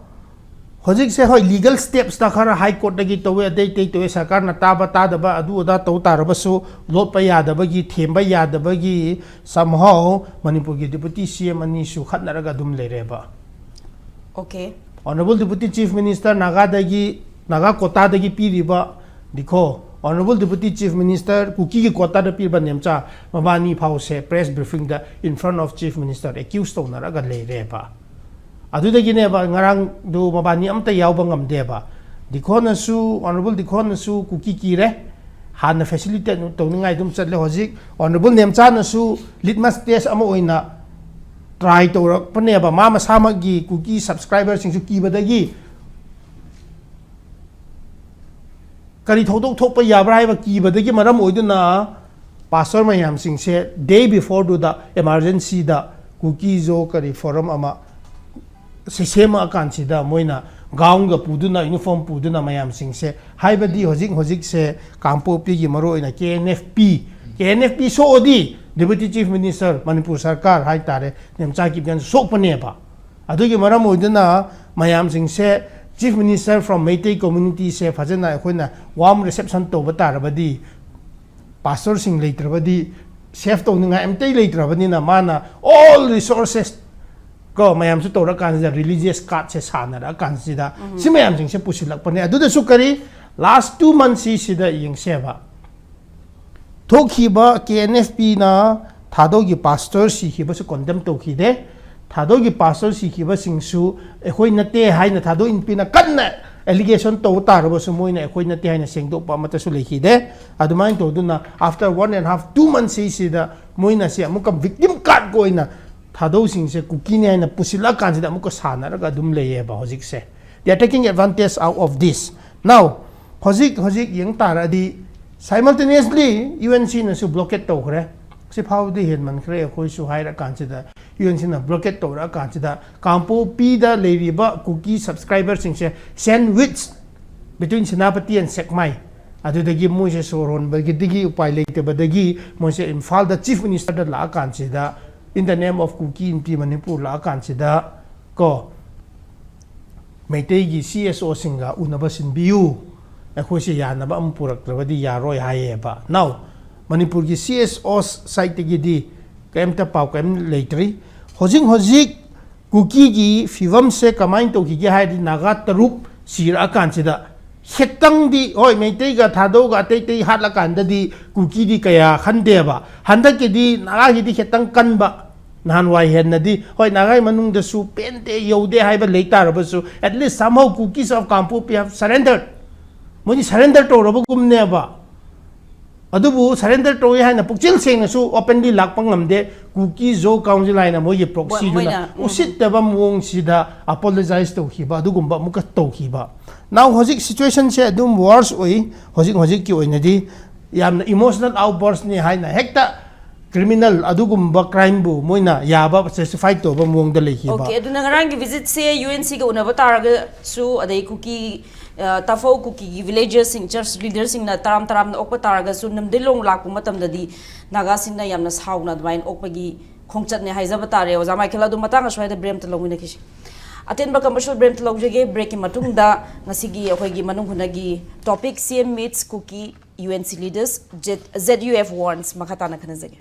ꯍꯧꯖꯤꯛꯁꯦ, ꯍꯣꯏ, ꯂꯤꯒꯦꯜ ꯁ꯭ꯇꯦꯞꯁꯇ ꯈꯔ ꯍꯥꯏ ꯀꯣꯔꯠꯇꯒꯤ ꯇꯧꯋꯦ, ꯑꯇꯩ ꯑꯇꯩ ꯇꯧꯋꯦ, ꯁꯔꯀꯥꯔꯅ ꯇꯥꯕ ꯇꯥꯗꯕ ꯑꯗꯨ ꯑꯗꯥ ꯇꯧ ꯇꯥꯔꯕꯁꯨ, ꯂꯣꯠꯄ ꯌꯥꯗꯕꯒꯤ, ꯊꯦꯝꯕ ꯌꯥꯗꯕꯒꯤ, somehow ꯃꯅꯤꯄꯨꯔꯒꯤ ꯗꯤꯄꯨꯇꯤ ꯁꯤ ꯑꯦꯝ ꯑꯅꯤꯁꯨ ꯈꯠꯅꯔꯒ ꯑꯗꯨꯝ ꯂꯩꯔꯦꯕ꯫ Okay. Honourable Deputy Chief Minister ꯅꯥꯒꯥꯗꯒꯤ, Naga ꯀꯣꯇꯥꯗꯒꯤ ꯄꯤꯔꯤꯕ, ꯗꯤꯈꯣ, Honourable Deputy Chief Minister ꯀꯨꯀꯤꯒꯤ ꯀꯣꯇꯥꯗ ꯄꯤꯔꯤꯕ ꯅꯦꯝꯆꯥ, ꯃꯕꯥꯅꯤ ꯐꯥꯎꯁꯦ press briefingꯗ in front of Chief Minister accuse ꯇꯧꯅꯔꯒ ꯂꯩꯔꯦꯕ꯫ ꯑꯗꯨꯗꯒꯤꯅꯦꯕ ꯉꯔꯥꯡꯗꯨ ꯃꯕꯥꯅꯤ ꯑꯝꯇ ꯌꯥꯎꯕ ꯉꯝꯗꯦꯕ꯫ ꯗꯤꯈꯣꯅꯁꯨ, Honourable ꯗꯤꯈꯣꯅꯁꯨ ꯀꯨꯀꯤ ꯀꯤꯔꯦ, ꯍꯥꯟꯅ facilitate ꯇꯧꯅꯤꯡꯉꯥꯏ ꯑꯗꯨꯝ ꯆꯠꯂꯦ꯫ ꯍꯧꯖꯤꯛ Honourable ꯅꯦꯝꯆꯥꯅꯁꯨ litmus test ꯑꯃ ꯑꯣꯏꯅ try ꯇꯧꯔꯛꯄꯅꯦꯕ꯫ ꯃꯥ ꯃꯁꯥꯃꯛꯀꯤ ꯀꯨꯀꯤ subscriberꯁꯤꯡꯁꯨ ꯀꯤꯕꯗꯒꯤ ꯀꯔꯤ ꯊꯧꯗꯣꯛ ꯊꯣꯛꯄ ꯌꯥꯕ꯭ꯔꯥ ꯍꯥꯏꯕ ꯀꯤꯕꯗꯒꯤ ꯃꯔꯝ ꯑꯣꯏꯗꯨꯅ pastor ꯃꯌꯥꯝꯁꯤꯡꯁꯦ day beforeꯗꯨꯗ emergencyꯗ ꯀꯨꯀꯤꯖꯣ ꯀꯔꯤ forum ꯑꯃ ꯁꯤ ꯁꯦꯝꯃꯛꯑꯀꯥꯟꯁꯤꯗ ꯃꯣꯏꯅ gownꯒ ꯄꯨꯗꯨꯅ, uniform ꯄꯨꯗꯨꯅ ꯃꯌꯥꯝꯁꯤꯡꯁꯦ, ꯍꯥꯏꯕꯗꯤ ꯍꯧꯖꯤꯛ ꯍꯧꯖꯤꯛꯁꯦ ꯀꯥꯡꯄꯣꯛꯄꯤꯒꯤ ꯃꯔꯨꯑꯣꯏꯅ K N F P, K N F P ꯁꯣꯛꯑꯗꯤ Deputy Chief Minister, ꯃꯅꯤꯄꯨꯔ ꯁꯔꯀꯥꯔ ꯍꯥꯏꯇꯥꯔꯦ, ꯅꯦꯝꯆꯥ ꯀꯤꯞꯒꯦꯟ ꯁꯣꯛꯄꯅꯦꯕ꯫ ꯑꯗꯨꯒꯤ ꯃꯔꯝ ꯑꯣꯏꯗꯨꯅ ꯃꯌꯥꯝꯁꯤꯡꯁꯦ, Chief Minister from Meitei communityꯁꯦ ꯐꯖꯅ ꯑꯩꯈꯣꯏꯅ warm reception ꯇꯧꯕ ꯇꯥꯔꯕꯗꯤ, pastorꯁꯤꯡ ꯂꯩꯇ꯭ꯔꯕꯗꯤ, save ꯇꯧꯅꯤꯡꯉꯥꯏ ꯑꯝꯇꯩ ꯂꯩꯇ꯭ꯔꯕꯅꯤꯅ, ꯃꯥꯅ all resources ꯀꯣ ꯃꯌꯥꯝꯁꯨ ꯇꯧꯔꯀꯥꯟꯁꯤꯗ religious cardꯁꯦ ꯁꯥꯟꯅꯔꯛꯑꯀꯥꯟꯁꯤꯗ ꯁꯤ ꯃꯌꯥꯝꯁꯤꯡꯁꯦ ꯄꯨꯁꯤꯜꯂꯛꯄꯅꯦ꯫ ꯑꯗꯨꯗꯁꯨ ꯀꯔꯤ, last two months ꯁꯤꯗ ꯌꯦꯡꯁꯦꯕ, ꯊꯣꯛꯈꯤꯕ ꯀꯦ ꯑꯦꯟ ꯑꯦꯐ ꯄꯤꯅ ꯊꯥꯗꯧꯒꯤ pastor ꯁꯤꯈꯤꯕꯁꯨ condemn ꯇꯧꯈꯤꯗꯦ꯫ ꯊꯥꯗꯧꯒꯤ pastor ꯁꯤꯈꯤꯕꯁꯤꯡꯁꯨ ꯑꯩꯈꯣꯏ ꯅꯠꯇꯦ ꯍꯥꯏꯅ ꯊꯥꯗꯧ ꯏꯟꯄꯤꯅ ꯀꯟꯅ allegation ꯇꯧꯕ ꯇꯥꯔꯕꯁꯨ, ꯃꯣꯏꯅ ꯑꯩꯈꯣꯏ ꯅꯠꯇꯦ ꯍꯥꯏꯅ ꯁꯦꯡꯗꯣꯛꯄ ꯑꯃꯠꯇꯁꯨ ꯂꯩꯈꯤꯗꯦ꯫ ꯑꯗꯨꯃꯥꯏꯅ ꯇꯧꯗꯨꯅ after one and half, two months ꯁꯤꯗ ꯃꯣꯏꯅ ꯁꯤ ꯑꯃꯨꯛꯀ victim cardꯀ ꯑꯣꯏꯅ ꯊꯥꯗꯧꯁꯤꯡꯁꯦ ꯀꯨꯀꯤꯅꯤ ꯍꯥꯏꯅ ꯄꯨꯁꯤꯜꯂꯛꯑꯀꯥꯟꯁꯤꯗ ꯑꯃꯨꯛꯀ ꯁꯥꯟꯅꯔꯒ ꯑꯗꯨꯝ ꯂꯩꯌꯦꯕ ꯍꯧꯖꯤꯛꯁꯦ꯫ They are taking advantage out of this. Now, ꯍꯧꯖꯤꯛ ꯍꯧꯖꯤꯛ ꯌꯦꯡ ꯇꯥꯔꯗꯤ, simultaneously ꯌꯨ ꯑꯦꯟ ꯁꯤꯅꯁꯨ blockade ꯇꯧꯈ꯭ꯔꯦ꯫ ꯁꯤ ꯐꯥꯎꯕꯗꯤ ꯍꯦꯟꯃꯟꯈ꯭ꯔꯦ, ꯑꯩꯈꯣꯏꯁꯨ ꯍꯥꯏꯔꯀꯥꯟꯁꯤꯗ ꯌꯨ ꯑꯦꯟ ꯁꯤꯅ blockade ꯇꯧꯔꯛꯑꯀꯥꯟꯁꯤꯗ ꯀꯥꯡꯄꯣꯛꯄꯤꯗ ꯂꯩꯔꯤꯕ ꯀꯨꯀꯤ subscriberꯁꯤꯡꯁꯦ sandwich between ꯁꯦꯅꯥꯄꯇꯤ and ꯁꯦꯛꯃꯥꯏ, ꯑꯗꯨꯗꯒꯤ ꯃꯣꯏꯁꯦ ꯁꯣꯔ ꯍꯣꯟꯕꯒꯤꯗꯒꯤ ꯎꯄꯥꯏ ꯂꯩꯇꯕꯗꯒꯤ ꯃꯣꯏꯁꯦ ꯏꯝꯐꯥꯜꯗ Chief Ministerꯗ ꯂꯥꯛꯑꯀꯥꯟꯁꯤꯗ, in the name of Kuki Inpi Manipur ꯂꯥꯛꯑꯀꯥꯟꯁꯤꯗ ꯀꯣ, ꯃꯩꯇꯩꯒꯤ ꯁꯤ ꯑꯦꯁ ꯑꯣꯁꯤꯡꯒ ꯎꯅꯕ ꯁꯤꯟꯕꯤꯌꯨ, ꯑꯩꯈꯣꯏꯁꯦ ꯌꯥꯅꯕ ꯑꯃ ꯄꯨꯔꯛꯇ꯭ꯔꯕꯗꯤ ꯌꯥꯔꯣꯏ ꯍꯥꯏꯌꯦꯕ꯫ ꯅꯥꯎ, ꯃꯅꯤꯄꯨꯔꯒꯤ ꯁꯤ ꯑꯦꯁ ꯑꯣ ꯁꯥꯏꯠꯇꯒꯤꯗꯤ ꯀꯔꯤꯝꯇ ꯄꯥꯎ ꯀꯔꯤꯝ ꯂꯩꯇ꯭ꯔꯤ꯫ ꯍꯧꯖꯤꯛ ꯍꯧꯖꯤꯛ ꯀꯨꯀꯤꯒꯤ ꯐꯤꯕꯝꯁꯦ ꯀꯃꯥꯏꯅ ꯇꯧꯈꯤꯒꯦ ꯍꯥꯏꯔꯗꯤ, ꯅꯥꯒꯥ ꯇꯔꯨꯛ ꯁꯤꯔꯛꯑꯀꯥꯟꯁꯤꯗ ꯈꯤꯇꯪꯗꯤ, ꯍꯣꯏ, ꯃꯩꯇꯩꯒ ꯊꯥꯗꯣꯛꯑꯒ ꯑꯇꯩ ꯑꯇꯩ ꯍꯥꯠꯂꯀꯥꯟꯗꯗꯤ ꯀꯨꯀꯤꯗꯤ ꯀꯌꯥ ꯈꯟꯗꯦꯕ꯫ ꯍꯟꯗꯛꯀꯤꯗꯤ ꯅꯥꯒꯥꯒꯤꯗꯤ ꯈꯤꯇꯪ ꯀꯟꯕ, ꯅꯍꯥꯟꯋꯥꯏ ꯍꯦꯟꯅꯗꯤ, ꯍꯣꯏ, ꯅꯥꯒꯥꯒꯤ ꯃꯅꯨꯡꯗꯁꯨ ꯄꯦꯟꯗꯦ, ꯌꯧꯗꯦ ꯍꯥꯏꯕ ꯂꯩ ꯇꯥꯔꯕꯁꯨ, at least somehow Kukis of Kangpokpi have surrendered. ꯃꯣꯏꯗꯤ surrender ꯇꯧꯔꯕꯒꯨꯝꯅꯦꯕ꯫ ꯑꯗꯨꯕꯨ surrender ꯇꯧꯏ ꯍꯥꯏꯅ ꯄꯨꯛꯆꯦꯜ ꯁꯦꯡꯅꯁꯨ openly ꯂꯥꯛꯄ ꯉꯝꯗꯦ꯫ ꯀꯨꯀꯤ ꯖꯣ ꯀꯥꯎꯟꯁꯤꯜ ꯍꯥꯏꯅ ꯃꯣꯏꯒꯤ proxyꯗꯨꯅ ꯃꯣꯏꯅ, ꯎꯝ꯫ ꯎꯁꯤꯠꯇꯕ ꯃꯑꯣꯡꯁꯤꯗ apologize ꯇꯧꯈꯤꯕ, ꯑꯗꯨꯒꯨꯝꯕ ꯑꯃꯨꯛꯀ ꯇꯧꯈꯤꯕ꯫ Now ꯍꯧꯖꯤꯛ situationꯁꯦ ꯑꯗꯨꯝ worse ꯑꯣꯏ꯫ ꯍꯧꯖꯤꯛ ꯍꯧꯖꯤꯛꯀꯤ ꯑꯣꯏꯅꯗꯤ ꯌꯥꯝꯅ emotional outburstꯅꯤ ꯍꯥꯏꯅ ꯍꯦꯛꯇ criminal ꯑꯗꯨꯒꯨꯝꯕ crimeꯕꯨ ꯃꯣꯏꯅ ꯌꯥꯕ justify ꯇꯧꯕ ꯃꯑꯣꯡꯗ ꯂꯩꯈꯤꯕ꯫ Okay, ꯑꯗꯨꯅ ꯉꯔꯥꯡꯒꯤ visitꯁꯦ UNCꯒ ꯎꯅꯕ ꯇꯥꯔꯒꯁꯨ, ꯑꯗꯩ ꯀꯨꯀꯤ, ꯑ, ꯇꯥꯐꯧ ꯀꯨꯀꯤꯒꯤ villagersꯁꯤꯡ, church leaderꯁꯤꯡꯅ ꯇꯔꯥꯝ ꯇꯔꯥꯝꯅ ꯑꯣꯛꯄ ꯇꯥꯔꯒꯁꯨ, ꯅꯝꯗꯤꯂꯣꯡ ꯂꯥꯛꯄ ꯃꯇꯝꯗꯗꯤ ꯅꯥꯒꯥꯁꯤꯡꯅ ꯌꯥꯝꯅ ꯁꯥꯎꯅ ꯑꯗꯨꯃꯥꯏꯅ ꯑꯣꯛꯄꯒꯤ ꯈꯣꯡꯆꯠꯅꯦ ꯍꯥꯏꯖꯕ ꯇꯥꯔꯦ꯫ ꯑꯣꯖꯥ ꯃꯥꯏꯀꯦꯜ, ꯑꯗꯨ ꯃꯇꯥꯡ ꯑꯁ꯭ꯋꯥꯏꯗ break ꯑꯃꯇ ꯂꯧꯃꯤꯟꯅꯈꯤꯁꯤ꯫ ꯑꯇꯦꯟꯕ commercial break ꯑꯃꯇ ꯂꯧꯖꯒꯦ꯫ Breakꯀꯤ ꯃꯇꯨꯡꯗ ꯉꯁꯤꯒꯤ ꯑꯩꯈꯣꯏꯒꯤ ꯃꯅꯨꯡ ꯍꯨꯠꯅꯒꯤ topic, CM meets Kuki UNC leaders, Z-, ZUF warns, ꯃꯈꯥ ꯇꯥꯅ ꯈꯟꯅꯖꯒꯦ꯫